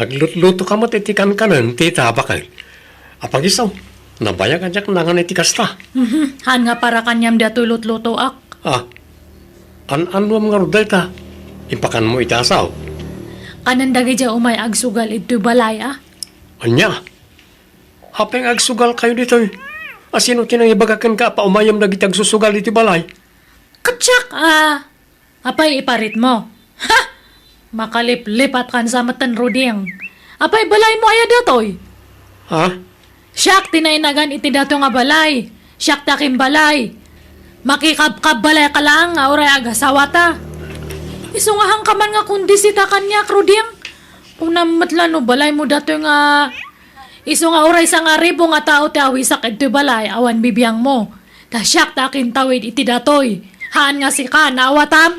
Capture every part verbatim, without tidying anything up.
Aglutluto ka met iti kankanen, tita, baket. Apag isu, nabayag a diak nangan iti kasta. Mhm, haan nga para kaniam daytoy lutlutoak. Ah, an-annuam ngarud dayta? Ipakanmo iti asaw. Kanen dagidiay umay agsugal idtoy balay, a? Ania? Apay nga agsugalkayo ditoy? A, sino ti nangibaga kenka a paumayem dagiti agsusugal ditoy balay? Ket siak, a, apay iparitmo? Ha! Makaliplipatkan sa metten, Ruding. Apay balaymo aya datoy? Ha? Siak ti nainagan iti dato nga balay. Siak ti akimbalay. Makikabkabbalayka laeng nga uray agasawata. Isu nga haanka man nga kondisita kaniak, Ruding. Kunam met la no balaymo datoy nga isu nga uray sangaribu nga tao ti awisak idtoy balay awan bibiangmo. Ta siak ti akintawid iti datoy. Haan nga sika, naawatam?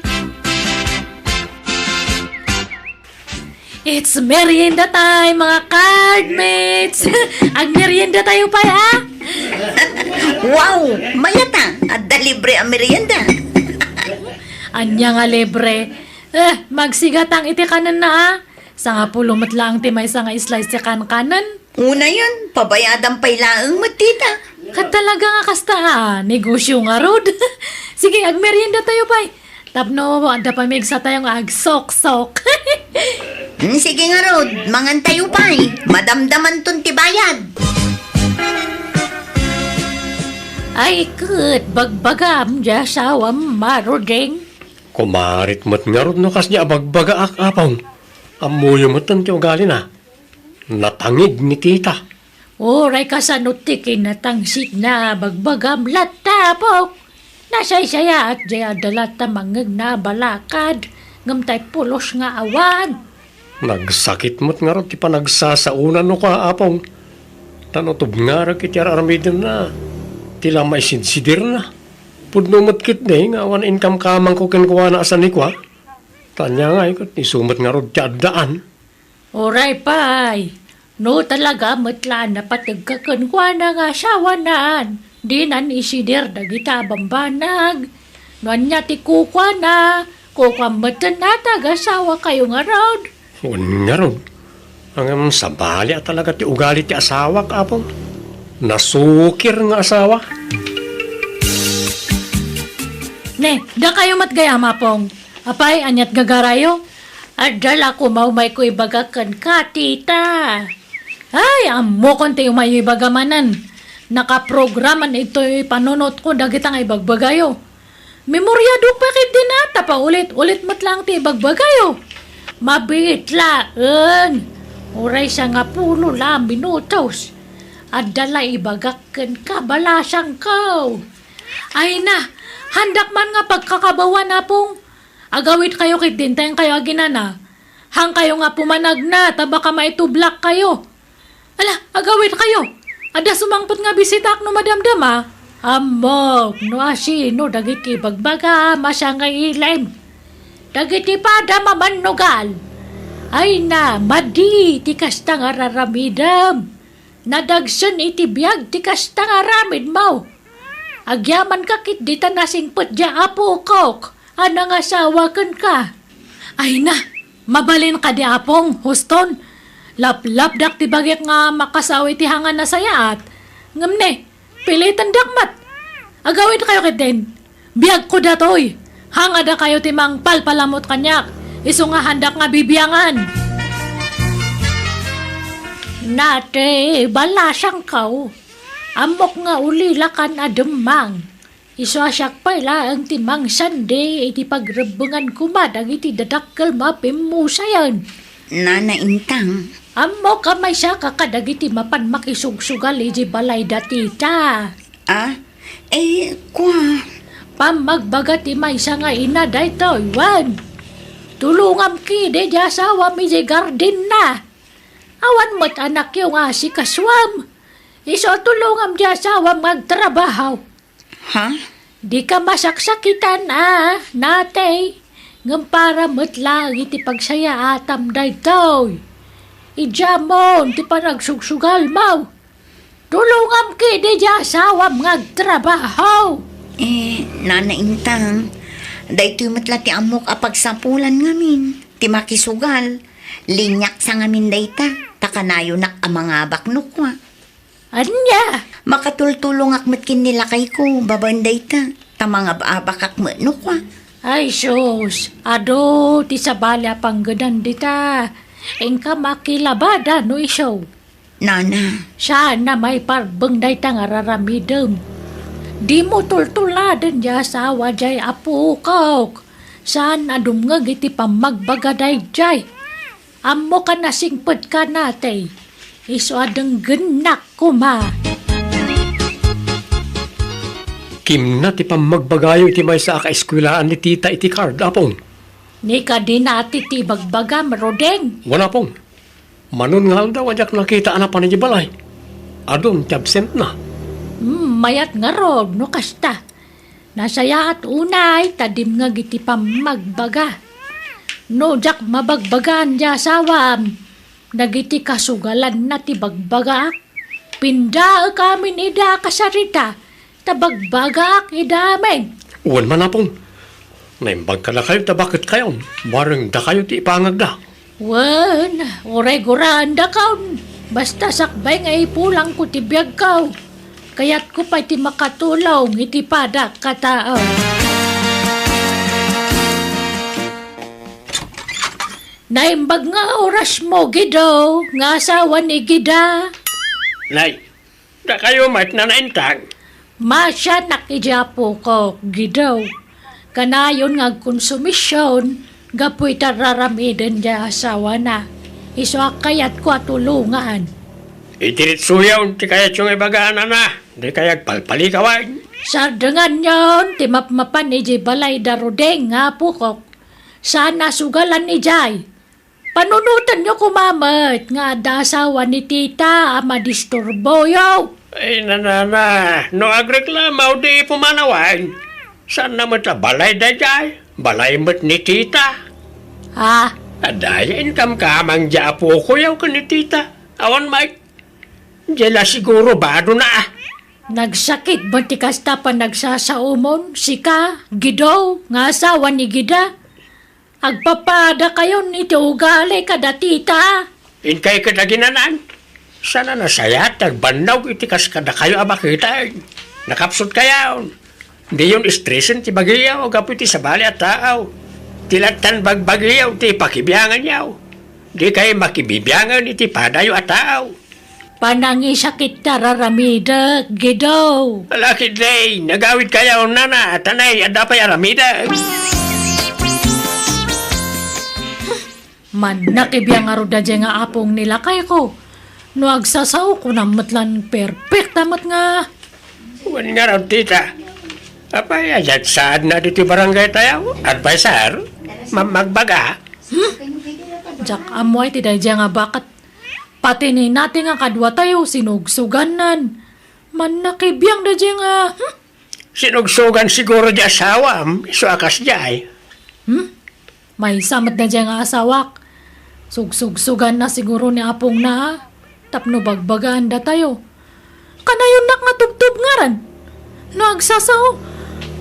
It's merienda time, mga cardmates! Agmerienda tayo pay, a? Wow! Mayat a! Adda libre a merienda! Ania nga libre? Eh, magsigatang iti kanenna, a? Sangapulo met laeng ti maysa nga slice ti kankanen. Unayen, pabayadam pay laeng met, tita. Ket talaga nga kasta, a, negosyo ngarud. Sige, agmerienda tayo pay. Tapno adda pamigsatayo nga agsoksok. Hmm, sige ngarud, mangan tayo pay. Madamdamanton ti bayad. Ay, ket bagbagam, diay asawam, a Ruding. Kumarit met ngarud no kasdiay a bagbagaak, Apong. Ammoyo metten ti ugalina. Natangig ni tita. Uray kasano ti kinatangsitna, bagbagam latta, Apok. Nasaysayaat diay adda latta mangngegna a balakad, ngem tay pulos nga awan. Nagsakit met ngarud ti panagsasaonanko, Apong. Ta no tubngarek iti ar-aramidenna, ti la maisidsidirna. Pudno met ketdi nga awan inkamkamangko kenkuana a sanikua. Ta ania ngay ket isu met ngarud ti addaan. Uray pay, no talaga met la a napategka kenkuana nga asawanan, dinan isidir dagita a bambanag. No ania ti kukuana, kukuam metten a ti agasawakayo ngarud. Wen ngarud, ngem sabali a talaga ti ugali ti asawak, Apong. Nasukir nga asawa. Ne, dakayo met gayam, Apong. Apay, aniat gagarayo? Adda la koma umayko ibaga kenka, tita. Ay, ammokon ti umayyo ibaga manen. Nakaprograman itoy panunotko dagita nga ibagbagayo. Memoriadok pay ketdin a, ta paulit-ulit met laeng ti ibagbagayo. Mabiit laeng. Uray sangapulo la a minutos. Adda la ibagak kenka, balasangko. Ay na, haandak man nga pagkakabawan, Apong. Agawidkayo ketdin ta inkayo aginana. Haankayo nga pumanagna ta baka maitublakkayo. Ala, agawidkayo. Adda sumangpet nga bisitaak no madamdama. Ammok no asino dagiti ibagbagam a sangailim. Dagiti padam a mannugal. Ay na, madi ti kasta nga ar-aramidem. Nadagsen iti biag ti kasta nga aramidmo. Agyamanka ketdi ta nasingpet diay apokok a nangasawa kenka. Ay na, mabalin kadi, Apong, huston. Laplapdak ti bagik nga makasaw iti hangan a sayaat. Ngem ne, pilitendak met. Agawidkayo ketdin. Biagko datoy. Hangadakayo ti mangpalpalamut kaniak. Isu nga haandak nga bibiangan. Nate, balasangko. Ammok nga ulilakan a demmang. Isu a siak pay laeng ti mangsandi iti pagrebbengan koma dagiti dadakkel a pimmusayen. Nana Intang. Ammok a maysaka kadagiti mapan makisugsugal iti balay da tita. Ah? Eh, kua. Pammagbaga ti maysa nga ina daytoy, wen. Tulongam kidi diay asawam iti gardenna. Awan met anakyo nga asikasuam. Isu a tulongam diay asawam nga agtrabaho. Ha? Dika masaksakitan a, natay, ngem para met laeng iti pagsayaatam daytoy. Idiamon ti panagsugsugalmo. Tulongam kidi diay asawam nga agtrabaho. Eh, Nana Intang, daytoy met la ti ammok a pagsapulan ngamin, ti makisugal. Liniaksa ngamin dayta, ta kanayonak a mangabak no kua. Ania? Makatultulongak met ken ni lakayko babaen dayta, ta mangab-abakak met no kua. Ay sus, adu ti sabali a panggedan dita. Inka makilabada no isu. Nana. Saan a maiparbeng dayta nga raramidem. Dimo tultuladen ti asawa diay, apokok. Saan a dumngeg iti pammagbaga daydiay. Ammokan a singpet ka natay. Isu a denggennak koma. Kimna ti pammagbagayo iti maysa a kaeskuelaan ni tita iti card, Apong. Ni kadi nati ti ibagbagam, Rodeng? Wen, Apong. Manon nga aldaw a diak nakita a napan idiay balay. Adun ti absent na. Hmm, mayat ngarud no kasta. Nasayaat unay ta dimngeg iti pammagbaga. No diak mabagbagaan ti asawam, dagiti kasugalanna ti bagbagaak. Pindaek amin ida a kasarita, ta bagbagaak ida amin. Wen man, Apong. Naimbag kadakayo ta baketkayon, bareng dakayo ti ipangagda. Wen, uray guraendakon. Basta sakbay nga ipulangko ti biagko, kayatko pay ti makatulong iti padak a tao. Naimbag nga orasmo, Gido, nga asawa ni Gida. Nay, dakayo met nanaintag. Masianak idiay apokok, Gido. Kanayon nga agkonsumision gapu iti raramiden diay asawana. Isu a kayatko a tulongan. Idiretsoyon ti kayatyo nga ibaga, nana. Dikay agpalpalikawan. Sardenganyon ti mapmapan idiay balay da Rodeng nga apokok. Saan a sugalan idiay. Panunotenyo koma met nga adda asawa ni tita a madisturboyo. Ay, nanana, no agreklamaw, di pumanawan. Saan na met a balay daydiay? Balay met ni tita. Ha? Adda aya inkamkamang diay apokoyo ken ni tita. Awan met. Diay la siguro badona, ah. Nagsakit met ti kasta panagsasaomon, sika, Gido, nga asawa ni Gida? Agpapadakayon iti ugali kada tita. Inkay ket aginanan. Saan a nasayaat ti agbannog iti kas kadakayo a baketen. Nakapsutkayon. Diyon stresen ti bagiyo gapu iti sabali a tao. Ti lattan bagbagiyo ti pakibianganyo. Dikay makibibiangen iti padayo a tao. Panangisakit ta raramidek, Gido. Ala ketdi, nagawidkayo, nana, ta nay, adda pay aramidek. Mannakibiang ngarud daydiay nga apong ni lakayko. No agsasao, kunam met lan perfect a met nga. Wen ngarud, tita. Apay, ania ti saadna ditoy barangay tayo? Adviser? Mammagbaga? Hmm? Diak ammo ay ti daydiay nga baket. Pati ni nati nga kaduatayo, sinugsugannan. Mannakibiang daydiay nga, hmm? Sinugsugan siguro di asawam, isu a kasdiay. Hmm? Maysa met daydiay nga asawak. Sugsugsuganna siguro ni apongna, a, tapno bagbagaan datayo. Kanayonnak nga tubtubngaran. No agsasao,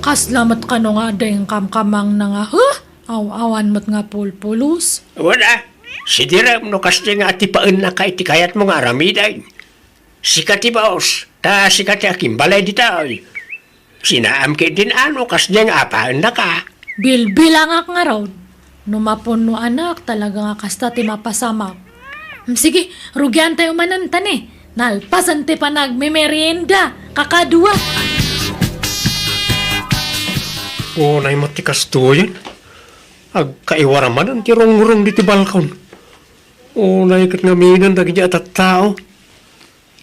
kasla met kano nga adda inkamkamangna nga, huh? Aw-awan met nga pulpulos. Wen a, sidirem no kasdiay nga atipaennaka iti kayatmo nga aramiden. Sika ti baos, ta sika ti akimbalay ditoy. Sinaam ketdin a no kasdiay nga apaennaka. Bilbilangak ngarud. No mapunnoanak, talaga nga kasta ti mapasamak. Hmm, sige, rugiantayo manen ta ni. Nalpasen ti panagmemerienda, kakadua. Unay met ti kastoyen. Agkaiwara manen ti rungrung ditoy balkon. Unay ket ngaminen dagiti a tattao.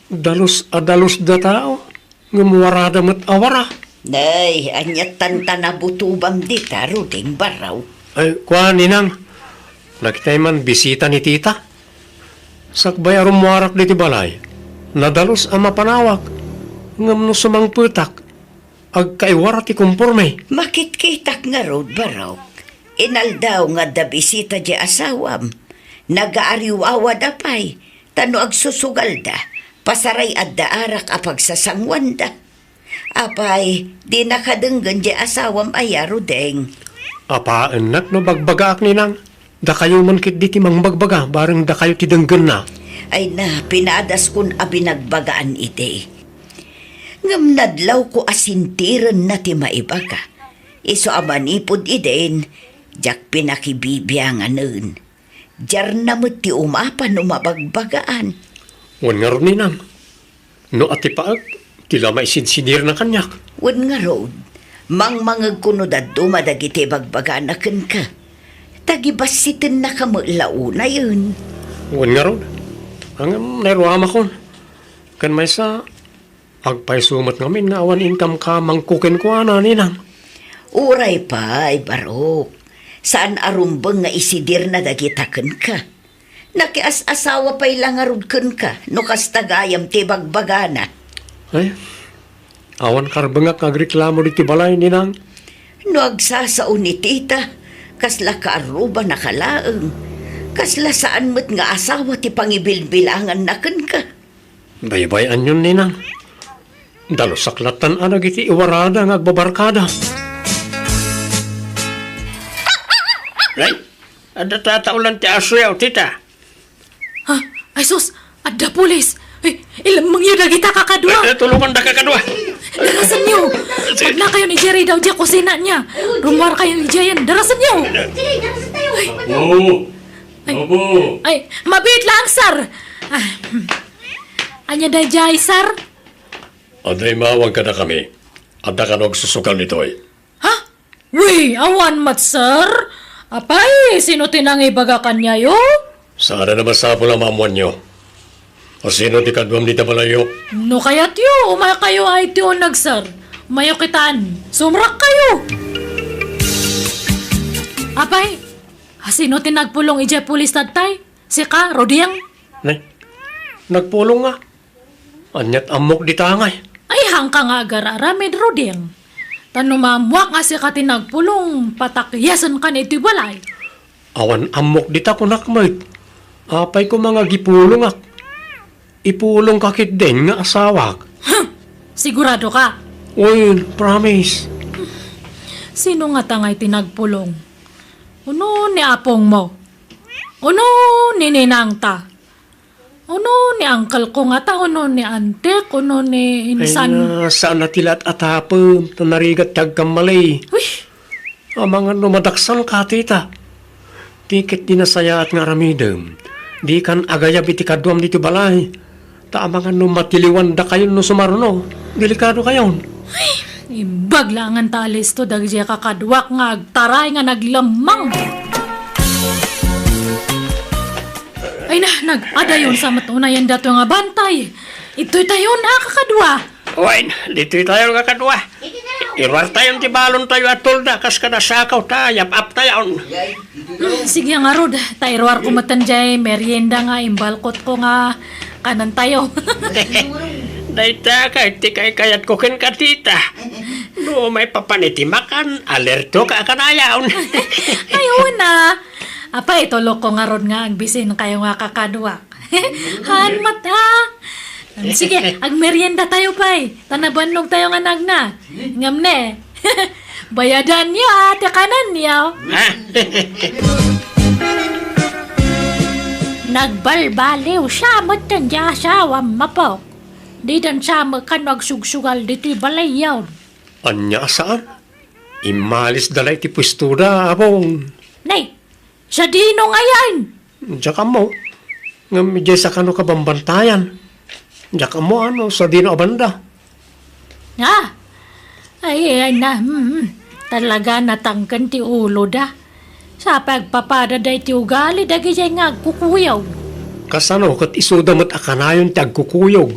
Dalus a dalusda tao, ngem warada met a wara. Nay, ania tanta nabutobam dita, Ruding Barraw? Ay, kua, ninang. Nakitay man bisita ni tita. Sakbay a rummuarak ditoy balay, nadalus a mapanawak, ngem no sumangpetak, agkaiwara ti komporme. Makitkitak ngarud, Barok. Inaldaw nga adda bisita diay asawam. Nagaariwawada pay, ta no agsusugalda, pasaray adda arak a pagsasanguanda. Apay, dinaka denggen diay asawam aya, Rudeng? Apaennak no bagbagaak, ninang. Dakayo man ketdi ti mangbagbaga, bareng dakayo ti denggenna. Ay na, pinadaskon a binagbagaan idi. Ngem nadlawko a sintirenna ti maibaga. Isu a manipud idin, diak pinakibibianganen. Diarna met ti umapa no mabagbagaan. Wen ngarud, ninang, no atipaek, ti la maisidsidirna kaniak. Wen ngarud, mangmangegko no dadduma dagiti bagbagana kenka. Ta gibassitennaka met la unayen. Wen ngarud, ngem nairuamakon. Ken maysa, agpayso met ngamin nga awan inkamkamangko kenkuana, ninang. Uray pay, Barok. Saan a rumbeng nga isidirna dagita kenka. Nakias-asawa pay la ngarud kenka no kasta gayam ti bagbagana. Ay, awan karbengak nga agreklamo ditoy balay, ninang. No agsasao ni tita, kasla kaarubanaka laeng. Kasla saan met nga asawa ti pangibilbilanganna kenka. Baybay-anyon, ninang. Dalusak lattan a dagiti iwarada nga agbabarkada. Ay, adda tataolan ti asoyo, tita. Ha? Ay sus, adda pulis. Ay, ilemmengyo dagita kakadua. Ay, tulongandaka kadua. Darasenyo. Magnakayon idiay ridaw idiay kusina niya. Rummuarkayon idiayen. Darasenyo. Oo. Ay. Opo. Ay, mabiit laeng, sir. Ah, hmm. Ania daydiay, sir? Adda immawag kadakami. Adda kano agsusugal ditoy. Ha? Wi, awan met, sir. Apay, sino ti nangibaga kaniayo? Saan a masapul a maammoanyo. A sino ti kaduam dita balayyo? No kayatyo, umaykayo a iti uneg, sir. Umayo kitan. Sumrekkayo. Apay, a sino ti nagpulong idiay pulis tattay? Sika, Roding? Ne, nagpulong nga. Aniat ammok dita ngay? Ay, haanka nga agar-aramid, Roding. Ta no maammuak nga sika ti nagpulong, patakyasenkan iti balay. Awan ammok dita, kunak met. Apay koma nga agipulongak? Ipulongka ketdin nga asawak. Huh! Siguradoka? Oy, promise. Sino ngata ngay ti nagpulong? Uno ni apongmo? Uno ni ninangta? Uno ni uncle ko ngata, uno ni antek, uno ni insan. Ay, na, saan a ti laat a tapem, ta narigat ti agkammalay. Uy! Amangan no madaksan ka, tita. Ti ket di nasayaat nga aramidem. Dikan agayab iti kaduam ditoy balay. Ta amangan no matiliwandakayon no sumaruno. Delikadokayon. Ay, imbag laengen ta alisto dagiti kakaduak nga agtaray nga naglemmeng. Ay na, nag-adayon sa met unayen dato nga bantay. Itoy tayon a kakadua. Wen, ditoy tayon nga kadua. Iruar tayon ti balon tayo a tolda kas kada sakaw ta yap-ap tayon. Hmm, sige ngarud, ta iruar ko metten jay merienda nga imbalkot ko nga kanan tayo. Dayta kay ti kaykayat ko ken katita. No maipapan iti makan, alerto ka a kanayon. Ay, una. Apay, tulok ko ngarud nga agbisin kayo nga kakadua. Haan met, ha? Sige, agmerienda tayo pay. Ta nabannog tayo nga nagna. Ngem ne, bayadanyo, a, ti kananyo. Ha? Nagbalbaliw sa met ti asawam, Apo. Didan sa met kano agsugsugal ditoy balayyon. Ania a saan? Immalis da la iti puestoda, Apong. Nay, sadino ngayen? Diak ammo. Ngem idiay sa kano kabambantayan. Diak ammo ano, sadino a banda. Ah! Ay, ay na, hmm, hmm. Talaga natangken ti uloda. Sa pagpapada daytoy ugali dagiti nga agkukuyog. Kasano ket isuda met a kanayon ti agkukuyog?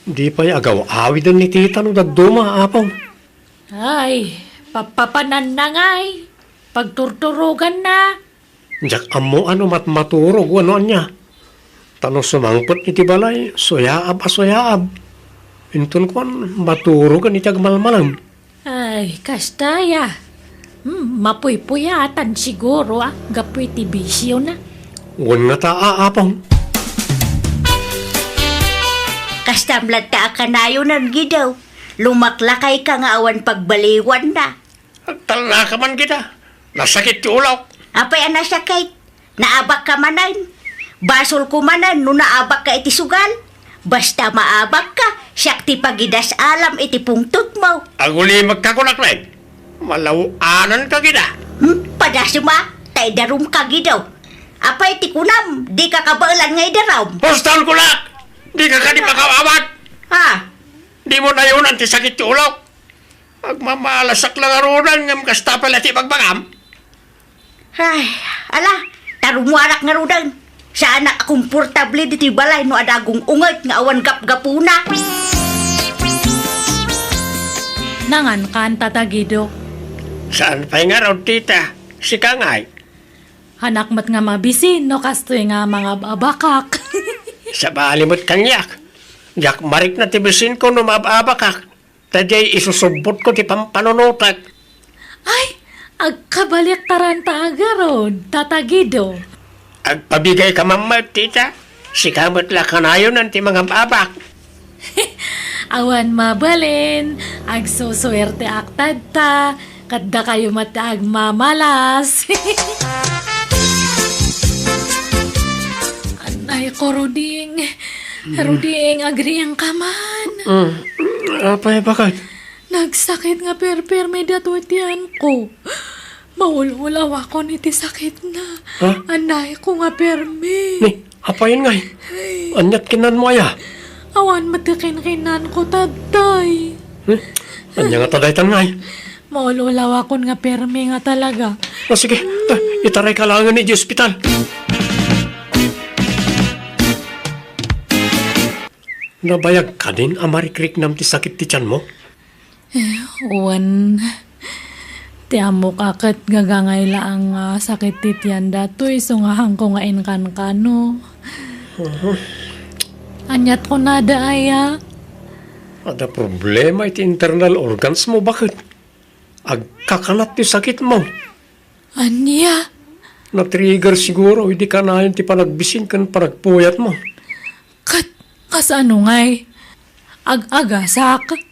Di pay agaw-awiden ni tita no dadduma, Apong. Ay, papapananna ngay. Pagturturoganna. Diak ammo ano matmaturog wenno ania. Ta no sumangpet iti balay, suyaab a suyaab. Inton kuan, maturogen iti agmalmalem. Ay, kasta ya. Hmm, mapuypuyatan siguro, a, gapu iti bisiona. Wen ngata, a, Apong. Kastam latta a kanayonan, Gidaw. Lumaklakayka nga awan pagbaliwanna. Agtallaka man kita. Nasakit ti ulok. Apay a nasiakit? Naabakka manen? Basolko manen no naabakka iti sugal? Basta maabakka, siak ti pagidas-alam iti pungtotmo. Agulimekka kunak, Nay. Malaw-ananka kida. Hmm? Padasem a, ta idarumka, Gido. Apay ti kunam, dika kabaelan nga idarum? Postan kunak! Dika kadi makaawat! Ah. Dimo nayonan ti sakit ti ulok. Agmamalasak la ngaruden ngem kasta pay la ti ibagbagam. Ay, ala, tarumuarak ngaruden. Saanak a komportable ditoy balay no adda agung-unget nga awan gapgapuna. Nangankan, Tata Gido. Saan pay ngarud, tita? Sika ngay? Hanak met nga mabisin no kastoy nga mangab-abakak. Sabali met kaniak. Diak marikna ti bisinko no maab-abakak. Ta diay isusubbotko ti pampanunotek. Ay, agkabaliktaraanta a ngarud, Tata Gido. Agpabigayka man met, tita. Sika met la kanayonan ti mangab-abak. Awan mabalin, agsusuerteak tatta, ket dakayo met ti agmamalas. Anay ko, Ruding. Ruding, agriingka man. Mm. Apay, baket? Nagsakit nga perpermi datoy tiyanko. Maul-ulawakon iti sakitna. Ha? Anay ko nga permi. Ni, apayen ngay? Ay. Aniat kinanmo aya? Awan met ti kinkinanko, Tatay. Hmm? Ania ngata daytan ngay? Maul-ulawakon nga permi nga talaga. O, sige. Ah, itarayka laengen iti ospital. Nabayag kadin a marikriknam ti sakit ti tianmo? Eh, wen, ti ammok a ket gagangay laeng nga sakit ti tian datoy, isu nga haanko nga inkankano. Mhm. Aniat kunada aya? Adda problema iti internal organs mo, baket. Agkakanat ti sakitmo. Ania? Na-trigger siguro idi kanayon ti panagbisin ken panagpuyatmo. Ket kasano ngay? Ag-agasak?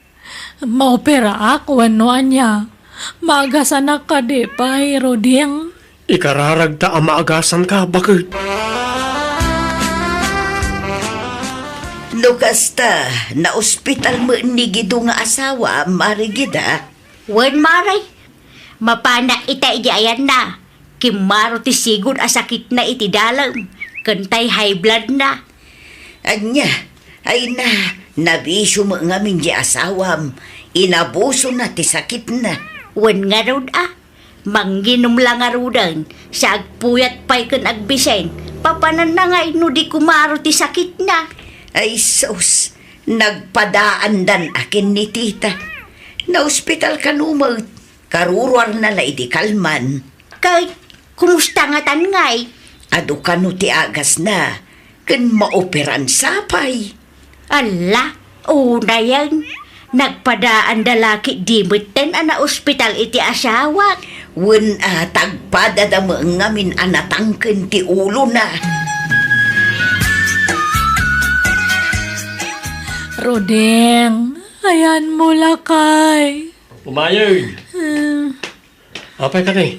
Maoperaak wenno ania? Maagasanak kadi pay, Ruding? Ikararagta a maagasanka, baket. No kasta, naospital met ni Gido nga asawam, Mare Gida? Wen, Mare. Mapanak ita idi ayanna. Kimmaro ti sigud a sakitna iti dalem, ken tay high bloodna. Ania? Ay na, nabisio met ngamin ti asawam. Inabusona ti sakitna. Wen ngarud a, manginom la ngaruden, sa agpuyat pay ken agbisin, papananna ngay no di kumaro ti sakitna. Ay sus, nagpadaandan a ken ni tita. Naospital kano met, karuruarna la idi kalman. Ket, kumusta ngatan ngay? Adu kano ti agasna, ken maoperan sa pay. Alla, unayen, nagpadaanda la ketdi metten a naospital iti asawak. Wen a, tagpadada met ngamin a natangken ti ulona. Roding, ayanmo lakay. Umayen. Hmm. Apay kadi?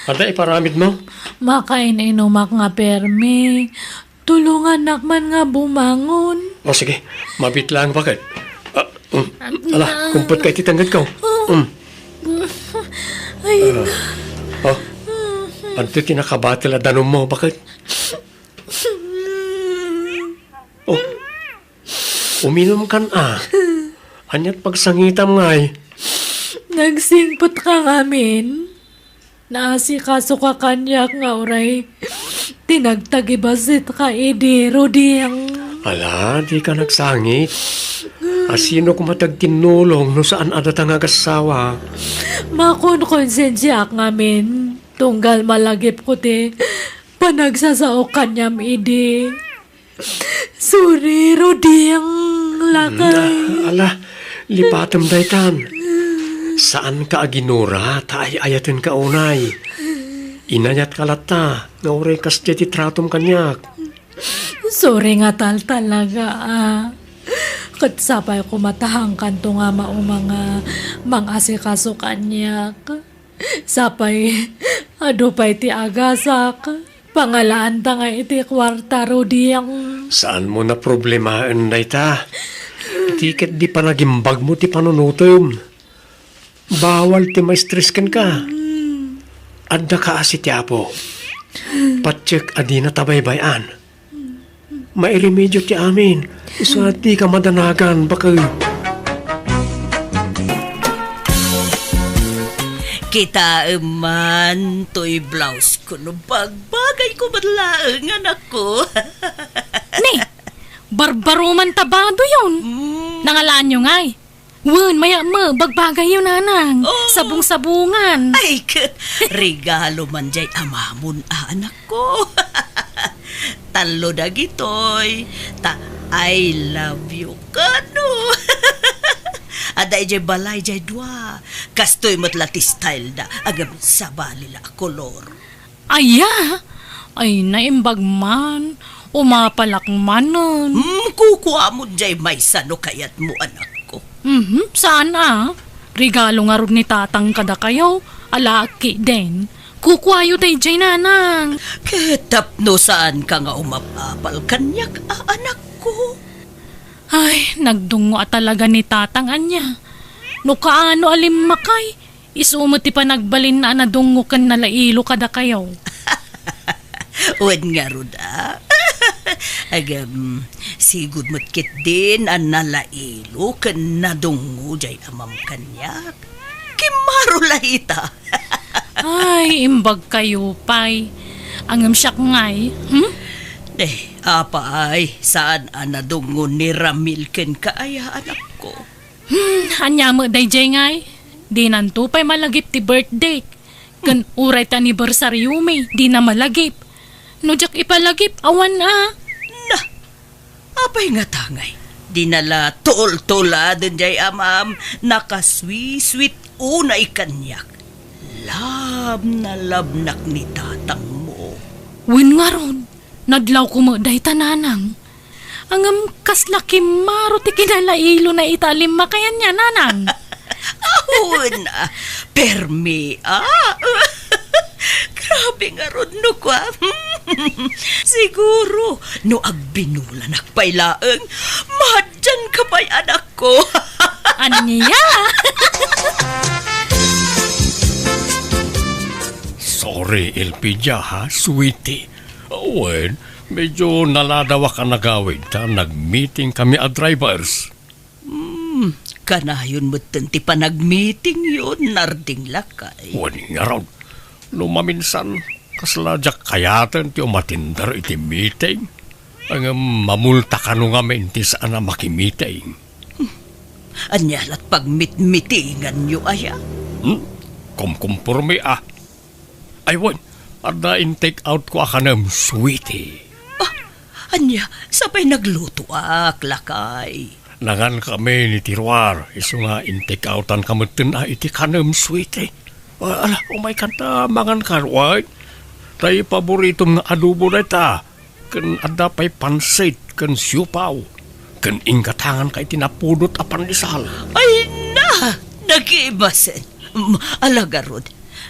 Adda iparamidmo? Makain-inumak nga permi. Tulongannak man nga bumangon. O, sige. Mabiit lang, baket. Ah, mm. Ala, kumpot ka iti tengngedko. Mm. Ay, ah. Oh. Adtoy ti nakabatel a danummo, baket? Oh. Uminumkan a. Aniat pagsangitam ngay? Nagsingpetka ngamin. Naasikasoka kaniak nga uray ti nagtagibasitka idi, Roding. Ala, dika nagsangit. Asino koma ti agtinnulong no saan a data nga agassawa? Makonkonsensiaak ngamin, tunggal malagipko ti panagsasaok kaniam idi. Sorry, Roding, lakay. Mm, ah, ala, lipatem daytan. Saanka a ginura ta ay-ayatenka unay. Inayatka latta nga uray kasdiay ti tratom kaniak. Sorry nga tal talaga, ah. Ket sapay koma ta haankanto nga mauma nga mang-asikaso kaniak. Sapay, Adu pay ti agasak. Pangalaanta nga iti kuarta, Ruding. Saanmo a problemaen dayta? Ti ket di panagimbagmo ti panunotem. Bawal ti ma-stress kenka. Adda kaasi ti Apo. Patiek a dina tabaybay-an. Mairemedio ti amin. Isu a dika madanagan, baket. Kitaem man toy blouse ko no bagbagayko met laeng, anakko. Ni, barbaro man ta badoyon. Mm. Nangalaanyo ngay? Wen, mayat met, bagbagayyo, nanang. Oh. Sabong-sabongan. Ay, ket, regalo man jay amamon, a, anakko. Tallo dagitoy, ta I love you kano. Adda idiay balay jay dua. Kastoy met la ti style da, ngem sabali la a kolor. Aya? Ay, naimbag man. Umapalak manen. Hmm, kukuamon jay maysa no kayatmo, anakko. Mhm, saan a. Regalo ngarud ni tatang kadakayo, alaak ketdin. Kukuayo daydiay, nanang. Ket tapno saanka nga umapapal kaniak, a, anakko? Ay, nagdungngo a talaga ni tatang ania. No kaano a limmakay, isu met ti panagbalinna a nadungngo ken nalailo kadakayo. Wen ngarud a. Ngem, sigud met ketdin a nalailo ken nadungngo jay amam kaniak. Kimmaro la ita. Ay, imbag kayo pay. Ngem siak ngay, hmm? Eh, apay, saan a nadungngo ni Ramil kenka aya, anakko? Hmm, ania met daydiay ngay? Dinanto pay malagip ti birthday. Ken uray ti anniversaryomi, dina malagip. No diak ipalagip, awan a. Na, apay ngata ngay? Dina la tultuladen jay amam, nakasweet-sweet unay kaniak. Love na love nak ni tatangmo. Wen ngarud, nadlawko met dayta, nanang. Ngem kasla kimmaro ti kinalailona ita a limmakay ania, nanang? Awan a, permi a. Grabe ngarud no kua. Siguro, no agbinulanak pay laeng, madianka pay, anakko. Ania? Sorry, Elpidia, ha, sweetie. Wen, medyo naladawak a nagawid ta nagmeeting kami a drivers. Hmm, kanayon metten ti panagmeetingyo, Narding lakay. Wen ngarud, no maminsan, kasla diak kayaten ti umatinder iti meeting. Ngem mamulta kano ngamin ti saan a makimeeting. Ania lat pagmitmitinganyo aya? Hmm? Kumkumpormi a. Ay, wen, adda in-take out ko a kanem, sweetie. Ah, ania, sa pay naglutoak, lakay? Nangan kami ni Tiruar, isu nga in-take outan ka metten a iti kanem, sweetie. Ah, ala, umay kanta, mangan ka, wen. Tay paboritom nga adobo dayta. Ken adda pay pansit ken siopaw, ken inggatangan ka iti napudot a pandesal. Ay na! Nagimasen! Mm, ala garud,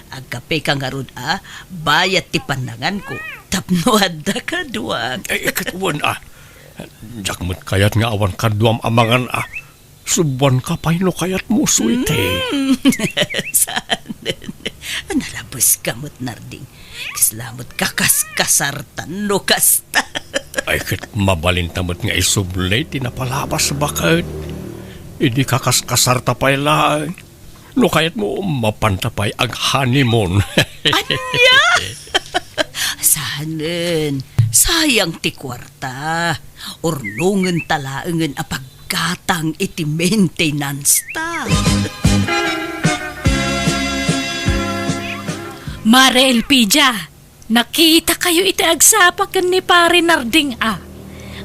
agkape ka ngarud a, bayat ti pannanganko, tapno adda kaduak. Ay, ket wen a, diak met kayat nga awan kaduam a mangan a. Subuan ka pay no kayat mo, sweetie. Mm. Saan? Nalabes ka met, Narding. Kasla met kakaskasartan no kasta. Ay, ket mabalinta met nga isubli ti napalabas, baket. Idi kakaskasarta pay laeng. No kayat mo, mapanta pay ag-honeymoon. Ania? Saanen, sayang ti kuarta. Urnongenta laengen a paggatang iti maintenance ta. Mare Elpidia, nakitakayo iti agsapa ken ni Pare Narding a.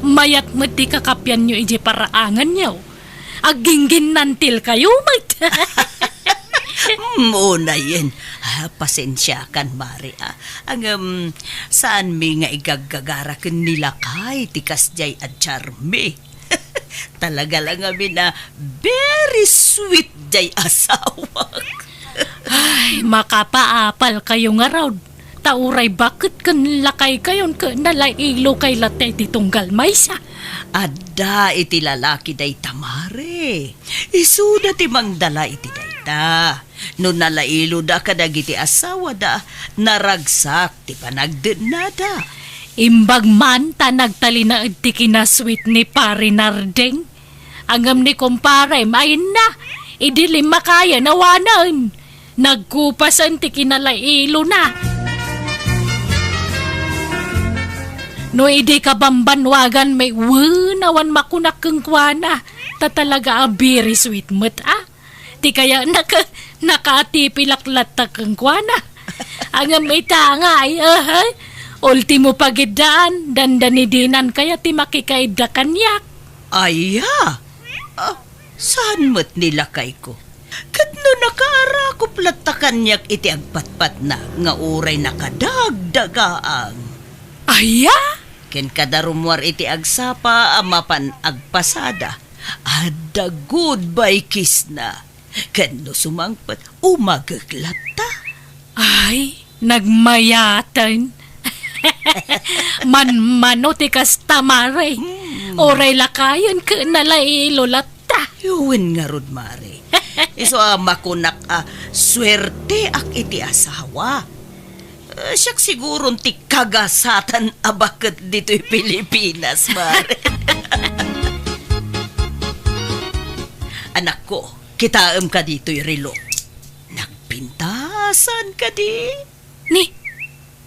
Mayat met ti kakapianyo idiay paraanganyo. Aggingginnantilkayo met. Mm, unayen. Ah, pasensiakan, Mare, a. Ngem, saanmi nga igaggagara ken ni lakay ti kasdiay a charmi. Talaga la ngamin a very sweet jay asawak. Ay, makapaapalkayo ngarud. Ta uray baket ken lakaykayon ket nalailokay latta iti tunggal maysa. Adda iti lalaki dayta, mare. Isuda ti mangdala iti dayta. No nalailoda kadagiti asawada, naragsak ti panagdennada. Imbag man ta nagtalinaed ti kinasweet ni Pare Nardeng. Ngem ni kumparem, ayna, idi limmakayen awanen. Nagkupasen ti kinalailona. No idi kabambanwagan met, wen, awan makunak kenkuana, ta talaga a very sweet met, a. Ti kayatna ket nakaatipilak latta kenkuana. Ngem ita ngay, aha, ultimo pagiddaan, dandani dinan kayat ti makikaidda kaniak. Aya? Ah, saan met ni lakayko? Ket no nakaarakup latta kaniak iti agpatpatna nga uray nakadagdagaang. Aya? Ken kada rummuar iti agsapa a mapan agpasada, adda goodbye kissna. Ken no sumangpet, umagek latta. Ay, nagmayaten. Manmano ti kasta, mare. Hmm. Uray lakayen ket nalailo latta. Wen ngarud, mare. Isu a makunak a suerteak iti asawa. Eh, siak siguron ti kagasatan a baket ditoy Pilipinas, mare. Anakko, kitaem ka ditoy relo. Nagpintasan kadi? Ni,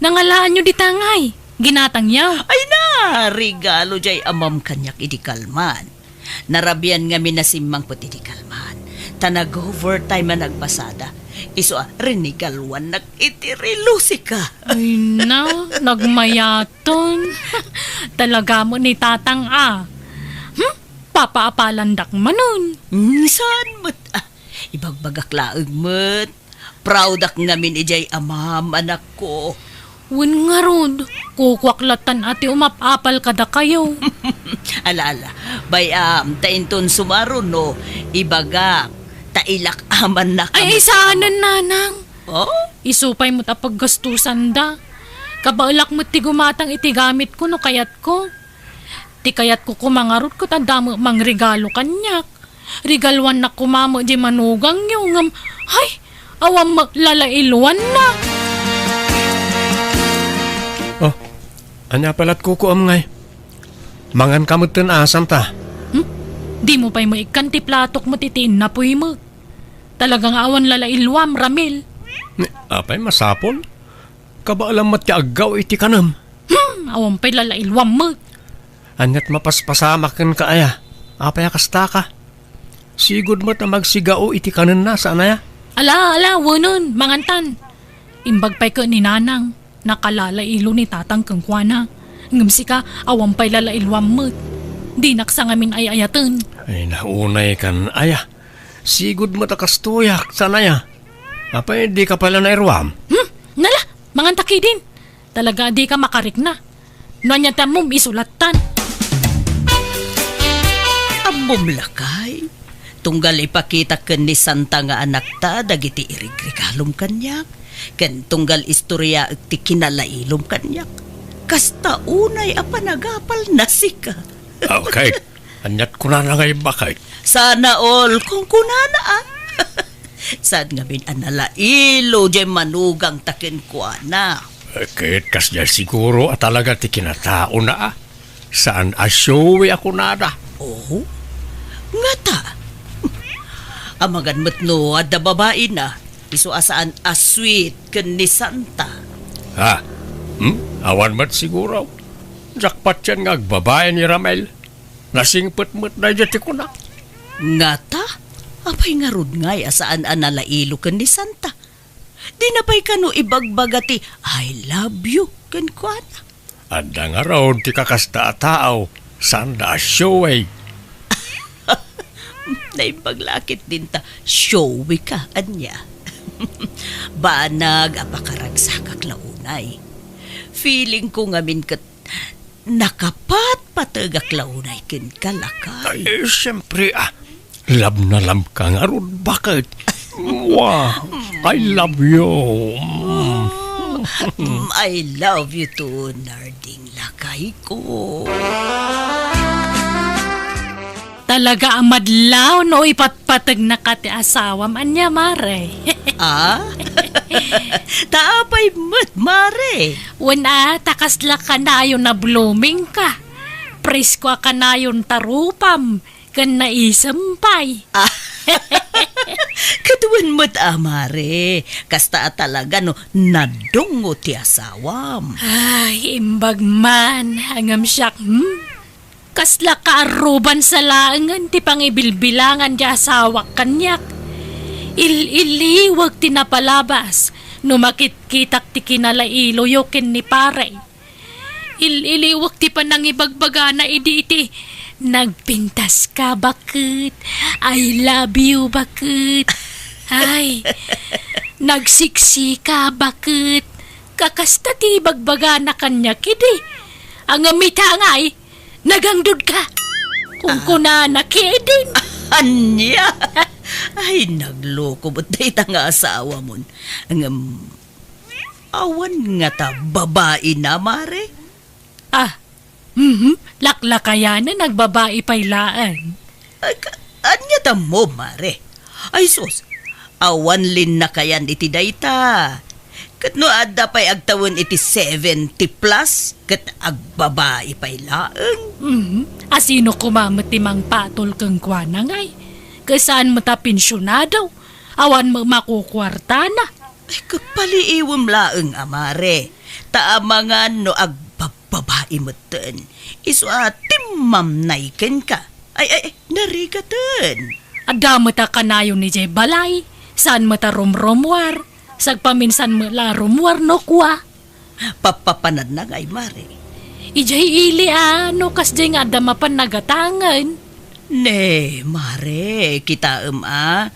nangalaanyo dita ngay? Ginatangyo? Ay na, regalo jay amam kaniak idi kalman. Narabian ngamin a simmangpet idi kalman. Ta nag-overtime a nagpasada. Isu a, rinigaluannak iti relo sika. Ay na, nagmayaten. Talaga met ni Tatang a. Hmm? Papaapalandak manen. Hmm, saan met? Ah, ibagbagak laeng met. Proudak ngamin idiay amam, anakko. Wen ngarud, kukuak lattan a ti umap-apal kadakayo. Ala, ala. Bay-am, ta inton sumaruno, ibagak, ta ilak-amannak a Ay, met saanen, nanang. Oh? Isu pay met a paggastusanda. Kabaelak met ti gumatang iti gamitko no kayatko. Ti kayatko koma ngarud ket adda met mangregalo kaniak. Regaluannak koma met diay manugangyo, ngem, hay, awan met lalailuanna. Oh, ania pay lat kukuam ngay? Mangan ka met ten asam ta. Hmm? Dimo pay maikkan ti platok met iti innapuy met. Talaga nga awan lalailuam, Ramil. Ni, apay masapul? Kabaelam met ti aggaw iti kanem. Hmm, awan pay lalailuam met. Aniat mapaspasamak kenka aya? Apay a kastaka? Sigud met a magsigao iti kanenna, saan aya? Ala, ala, wenen, mangantan. Imbag pay ket ni Nanang, nakalalailo ni Tatang kenkuana. Ngem sika, awan pay lalailuam met. Dinak sa ngamin ay-ayaten. Ay, naunay kan aya. Sigud met a kastoyak, saan aya? Apay, di ka pay la nairuam? Hmm? Nala, manganta ketdin. Talaga a dika makarikna. No ania ti ammom, isu lattan. Ammom lakay, tunggal ipakitak ken ni Santa nga anakta dagiti irigregalom kaniak, ken tunggal istoriaek ti kinalailom kaniak, kasta unay a panagapalna sika. Okay. Aniat kunana nga imbag? Sana all, kunkunana, a. Saan ngamin a nalailo diay manugangta kenkuana? Eh, ket kasdiay siguro a talaga ti kinataona, a. Saan a showy a kunada. Oh? Ngata? Amangan met no adda babaina, isu a saan a sweet ken ni Santa. Ha? Hmm? Awan met siguro. Jackpot yan nga agbabain ni Ramel. Nasingpet met daydiay ti kuna. Ngata? Apay ngarud ngay a saan a nalailo ken ni Santa? Dina pay kano ibagbaga ti "I love you" kenkuana? Adda ngarud ti kakasta a tao, sanda a showy. Naimbag la ketdin ta showy ka, ania? Banag a pakaragsakak la unay. Feeling ko ngamin ket nakapatpategak la unay kenka, lakay. Ay, siyempre, a. Love na love ka ngarud, baket? Wow! I love you. Mm. Mm, I love you too, Narding lakayko. Talaga a madlaw no ipatpategnaka ti asawam. Ania, mare? Ah? Ta apay met, mare? Wen a, ta kasla kanayon a blooming ka. Presko a kanayon ta rupam. Ken naisem pay. Ah. Ket wen met a, mare, kasta a talaga no nadungngo ti asawam. Ay, imbag man, ngem siak, hmm? Kasla kaarruban sa laengen ti pangibilbilangan ti asawak kaniak. Il-iliwek ti napalabas no makitkitak ti kinalailoyo ken ni pare. Il-iliwek ti panangibagbagana idi iti, "Nagpintas ka, baket. I love you, baket. Ay, nagsiksi ka, baket." Kakasta ti ibagbagana kaniak idi. Ngem ita ngay, "Nagangdud ka," kunkunana kedin. Ania? Ay, nagloko met dayta nga asawamon. Ngem, awan ngata babaina, mare? Ah, mhm, laklakayanen, agbabai pay laeng. Ay, ka-, ania tammo, mare? Ay, sus, awan linnakayan iti dayta. Ket no adda pay agtawen iti seventy plus, ket agbabai pay laeng. Mhm, a sino koma met ti mangpatol kenkuana ngay? Ket saan met a pensionado? Awan met makukuartana. Ay, ket paliiwem laeng a, mare. Ta amangan no agbabbabai metten, isu a timmamnay kenka. Ay, ay, ay, narigaten. Adda met a kanayon idiay balay, saan met a rumrumuar, sagpaminsan met la a rumuar no kua. Pappapananna ngay, mare. Idiay ili a, no kasdiay nga adda mapan nagatangen. Ne, mare, kitaem a.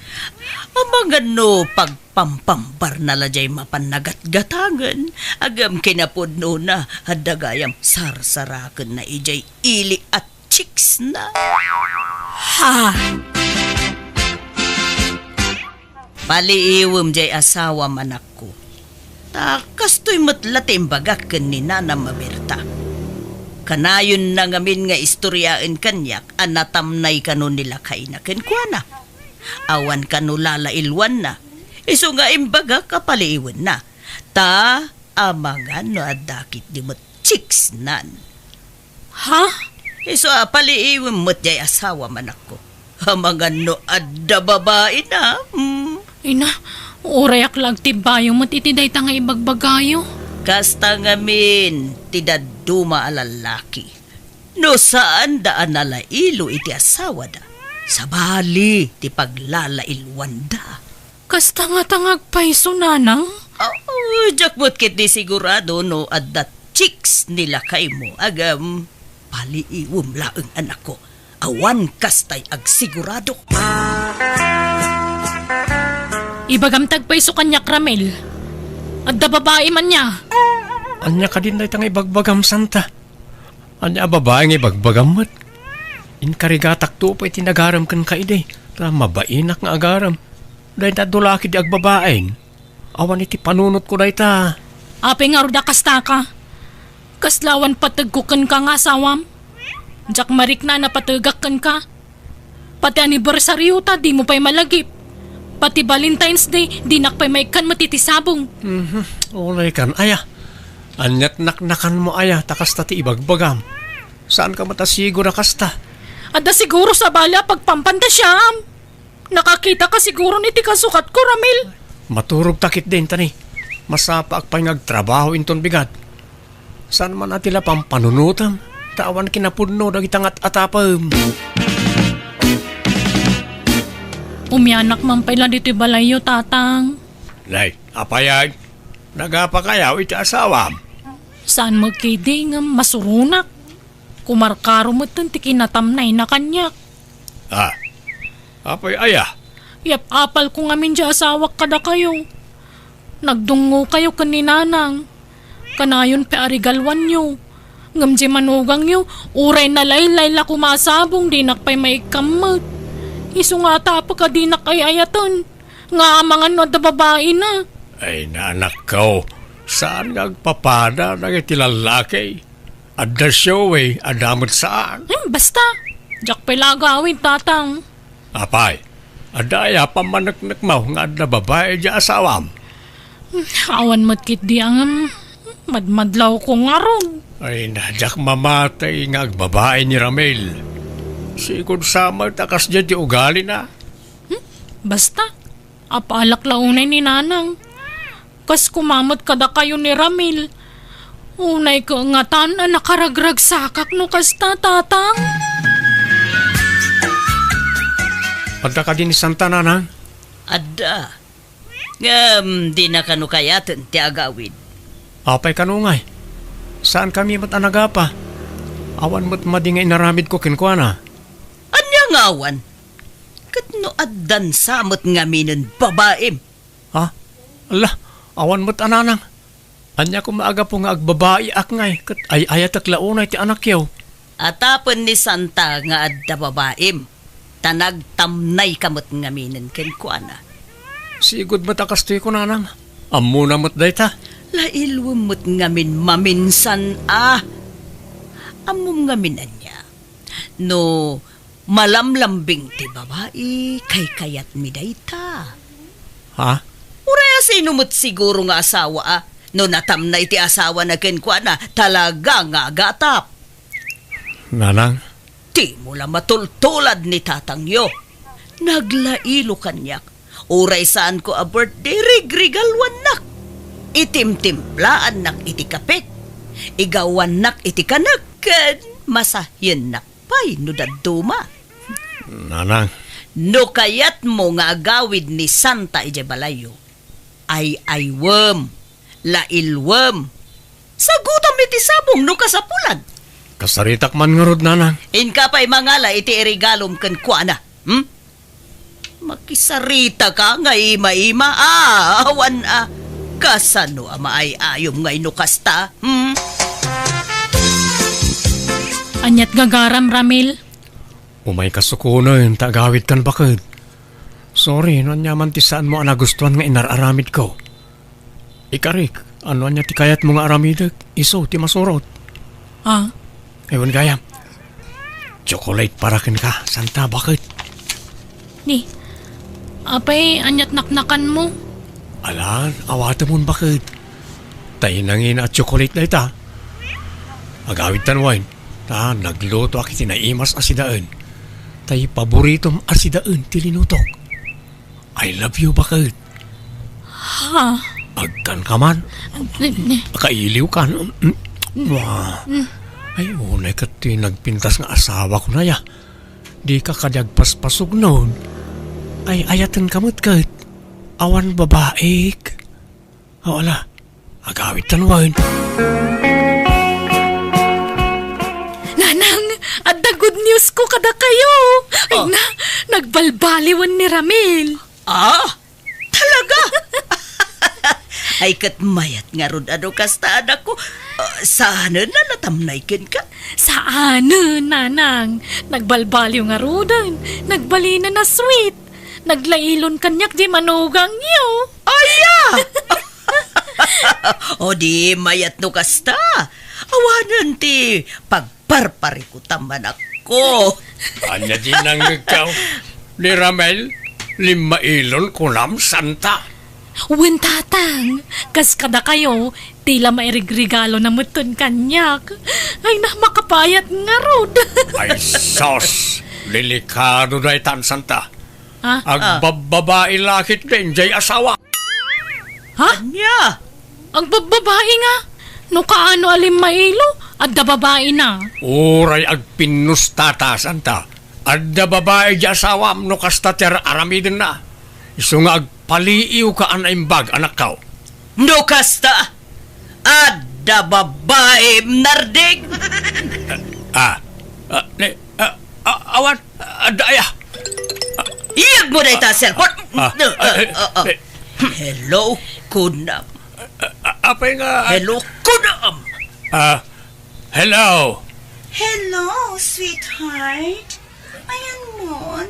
Amangan no pagpampambarna la diay mapan nagatgatangen, ngem kinapudnona, adda gayam sarsarakenna idiay ili a chicksna. Ha? Paliiwem diay asawam, anakko. Ta kastoy met la ti imbagak ken ni nanam a Berta. Kanayonna ngamin nga istoriaen kaniak a natamnay kano ni lakayna kenkuana. Awan kano lalailwanna. Isu nga imbagak a paliiwenna. Ta amangan no adda ketdi met chicksnan. Ha? Isu a paliiwem met diay asawam, anakko. Amangan no adda babaina. Hmm. Ina, urayak la agtibbayo met iti dayta nga ibagbagayo. Kasta ngamin ti dadduma a lallaki. No saanda a nalailo iti asawada, sabali ti paglalailwanda. Kasta ngata nga agpayso, nanang? Oh, diak met ketdi sigurado no adda chicks ni lakaymo, ngem paliiwem laeng, anakko. Awan kastay agsigurado. Ibagam ti agpayso kaniak, Ramil. Adda babaim ania? Ania kadin dayta nga ibagbagam, Santa? Ania a babai nga ibagbagam met? Inkarigatakto pay iti nagarem kenka idi, ta mabainak nga agarem. Dayta dulaki di agbabain. Awan iti panunotko dayta. Apay ngarud a kastaka? Kasla awan pategko kenka nga asawam? Diak marikna a napategak kenka. Pati anibersaryo ta, dimo pay malagip. Pati Valentine's Day, dinak pay maikkan met iti sabong. Mhm. Uray kan, aya. Aniat naknakanmo aya, ta kasta ti ibagbagam. Saanka met a siguro a kasta? Adda siguro sabali a pagpampantasiaam. Nakakitaka siguron iti kasukatko, Ramil. Maturogta ketdin, tani. Masapaak pay nga agtrabaho inton bigat. Saan man a ti la pampanunotem, ta awan kinapudno dagita nga at-atapem. Umianak man pay la ditoy balayyo, Tatang. Nay, apayan, nagapakayaw iti asawam? Saan met ketdi ngem masuronak. Kumarkaro metten ti kinatamnayna kaniak. Ah, apay aya? Yap-apalko ngamin diay asawak kadakayo. Nagdungngokayo ken ni Nanang. Kanayon pay a regaluanyo. Ngem diay manugangyo, uray nalaylay la koma a sabong, dinak pay maikkan met. Isu nga atapek a dinak ay-ayaten. nga amangan no adda babaina. Ay, naanakko, saan nga agpapada dagiti lallaki? Adda showy, adda met saan. Hmm, basta, diak pay la agawid, Tatang. Apay, adda aya pammaneknekmo nga adda babai idiay asawam? Hmm, awan met ketdi a ngem, madmadlawko ngarud. Ay, na, diak mamati nga agbabai ni Ramil. Sigud sa met a kasdiay ti ugalina. Hmm, basta, apalak la unay ni Nanang. Kas kumamet kadakayo ni Ramil. Unay kangatan a nakaragragsakak no kasta, Tatang. Adda kadi ni Santa, Nanang? Adda. Ngem, dina kano kayaten ti agawid. Apay kano ngay? Saan kami met a nagapa? Awan met madi nga inaramidko kenkuana. Ania nga awan? Ket no addan sa met ngaminen babaim? Ha? Ala, awan met a, Nanang. Ania koma a gapu nga agbabaiak ngay, ket ay-ayatek la unay ti anakyo? Atapen ni Santa nga adda babaim, ta nagtamnayka met ngaminen kenkuana. Sigud met a kastoy ko, Nanang. Ammona met dayta. Lailuem met ngamin maminsan a. Ammom ngamin ania? No malamlambing ti babai, kaykayatmi dayta. Ha? Uray a sino met siguro nga asawa a, no natamnay ti asawana kenkuana, talaga nga agatap. Nanang? Dimo la matultulad ni tatangyo. Naglailu kaniak. Uray saanko a birthday, rigregaluannak. Itimtimplaannak iti kape. Igawannak iti kanek ken masahiennak pay no dadduma. Nanang. No kayatmo nga agawid ni Santa idiay balayyo, ay-aywem, lailuem. Sagutam iti sabong no kasapulan. Kasaritak man ngarud, Nanang. Inka pay mangala iti iregalom kenkuana. Hmm? Makisaritaka nga ima-ima. Ah, awan a. Kasano a maay-ayom ngay no kasta? Hmm? Aniat gagaram, Ramil? Umay kasukonen ta agawidkan, baket. Sorry no aniaman ti saanmo a nagustuan nga inar-aramidko. Ikarik, no ania ti kayatmo nga aramidek, isu ti masurot. Ah? Ay, wen gayam. Chocolate para kenka, Santa, baket. Ni, apay, aniat naknakanmo? Alan, awatemon, baket. Tay nangina a chocolate dayta. Agawidtan wen, ta naglutoak iti naimas a sidaen. Tay paboritom a sidaen ti linutok. I love you, baket. Ha? Agkanka man. Ni, ni. Kailiwkan. Wah. Ay, unay ket ti nagpintas nga asawak unay a. Dika kadi agpaspasugnon. Ay, ayatenka met ket. Awan babaik. O, ala. Agawidtan wen. Nanang, adda good news ko kadakayo. Ay, oh, na, nagbalbaliwen ni Ramil. Ah? Talaga? Ay, ket mayat ngarud a no kasta, anakko. Ah, saanen a natamnay kenka? Saanen, Nanang. Nagbalbaliw ngaruden. Nagbalinen a sweet. Naglailon kaniak di manugangyo. Aya! O di mayat no kasta. Awanen ti pagparparikutam, anakko. Ania di nangngegkaw? Ni Ramel, limmailon kunam, Santa? Wen, Tatang, kas kadakayo, ti la mairigregalo na metten kaniak. Ay, na, makapayat ngarud. Ay, sos! Delikado daytan, Santa. Ha? Agbabbabai la ketdin jay asawa. Ha? Ania? Agbabbabai nga? No kaano a limmailo, adda babaina. Uray agpinnustata, Santa. Adda babai jay asawam no kasta ti ar-aramidenna. Isu nga agpaliiwka a naimbag, anakko. No kasta, adda babaim narding. Ah, ah, ne, ah, ah, awan, adda aya. Iyegmo dayta a cellphone. Ah, ah, eh, eh. Hello, kunam. Ah, ah, apay nga, ah, hello, kunam. Ah, hello. Hello, sweetheart. Ayanmon.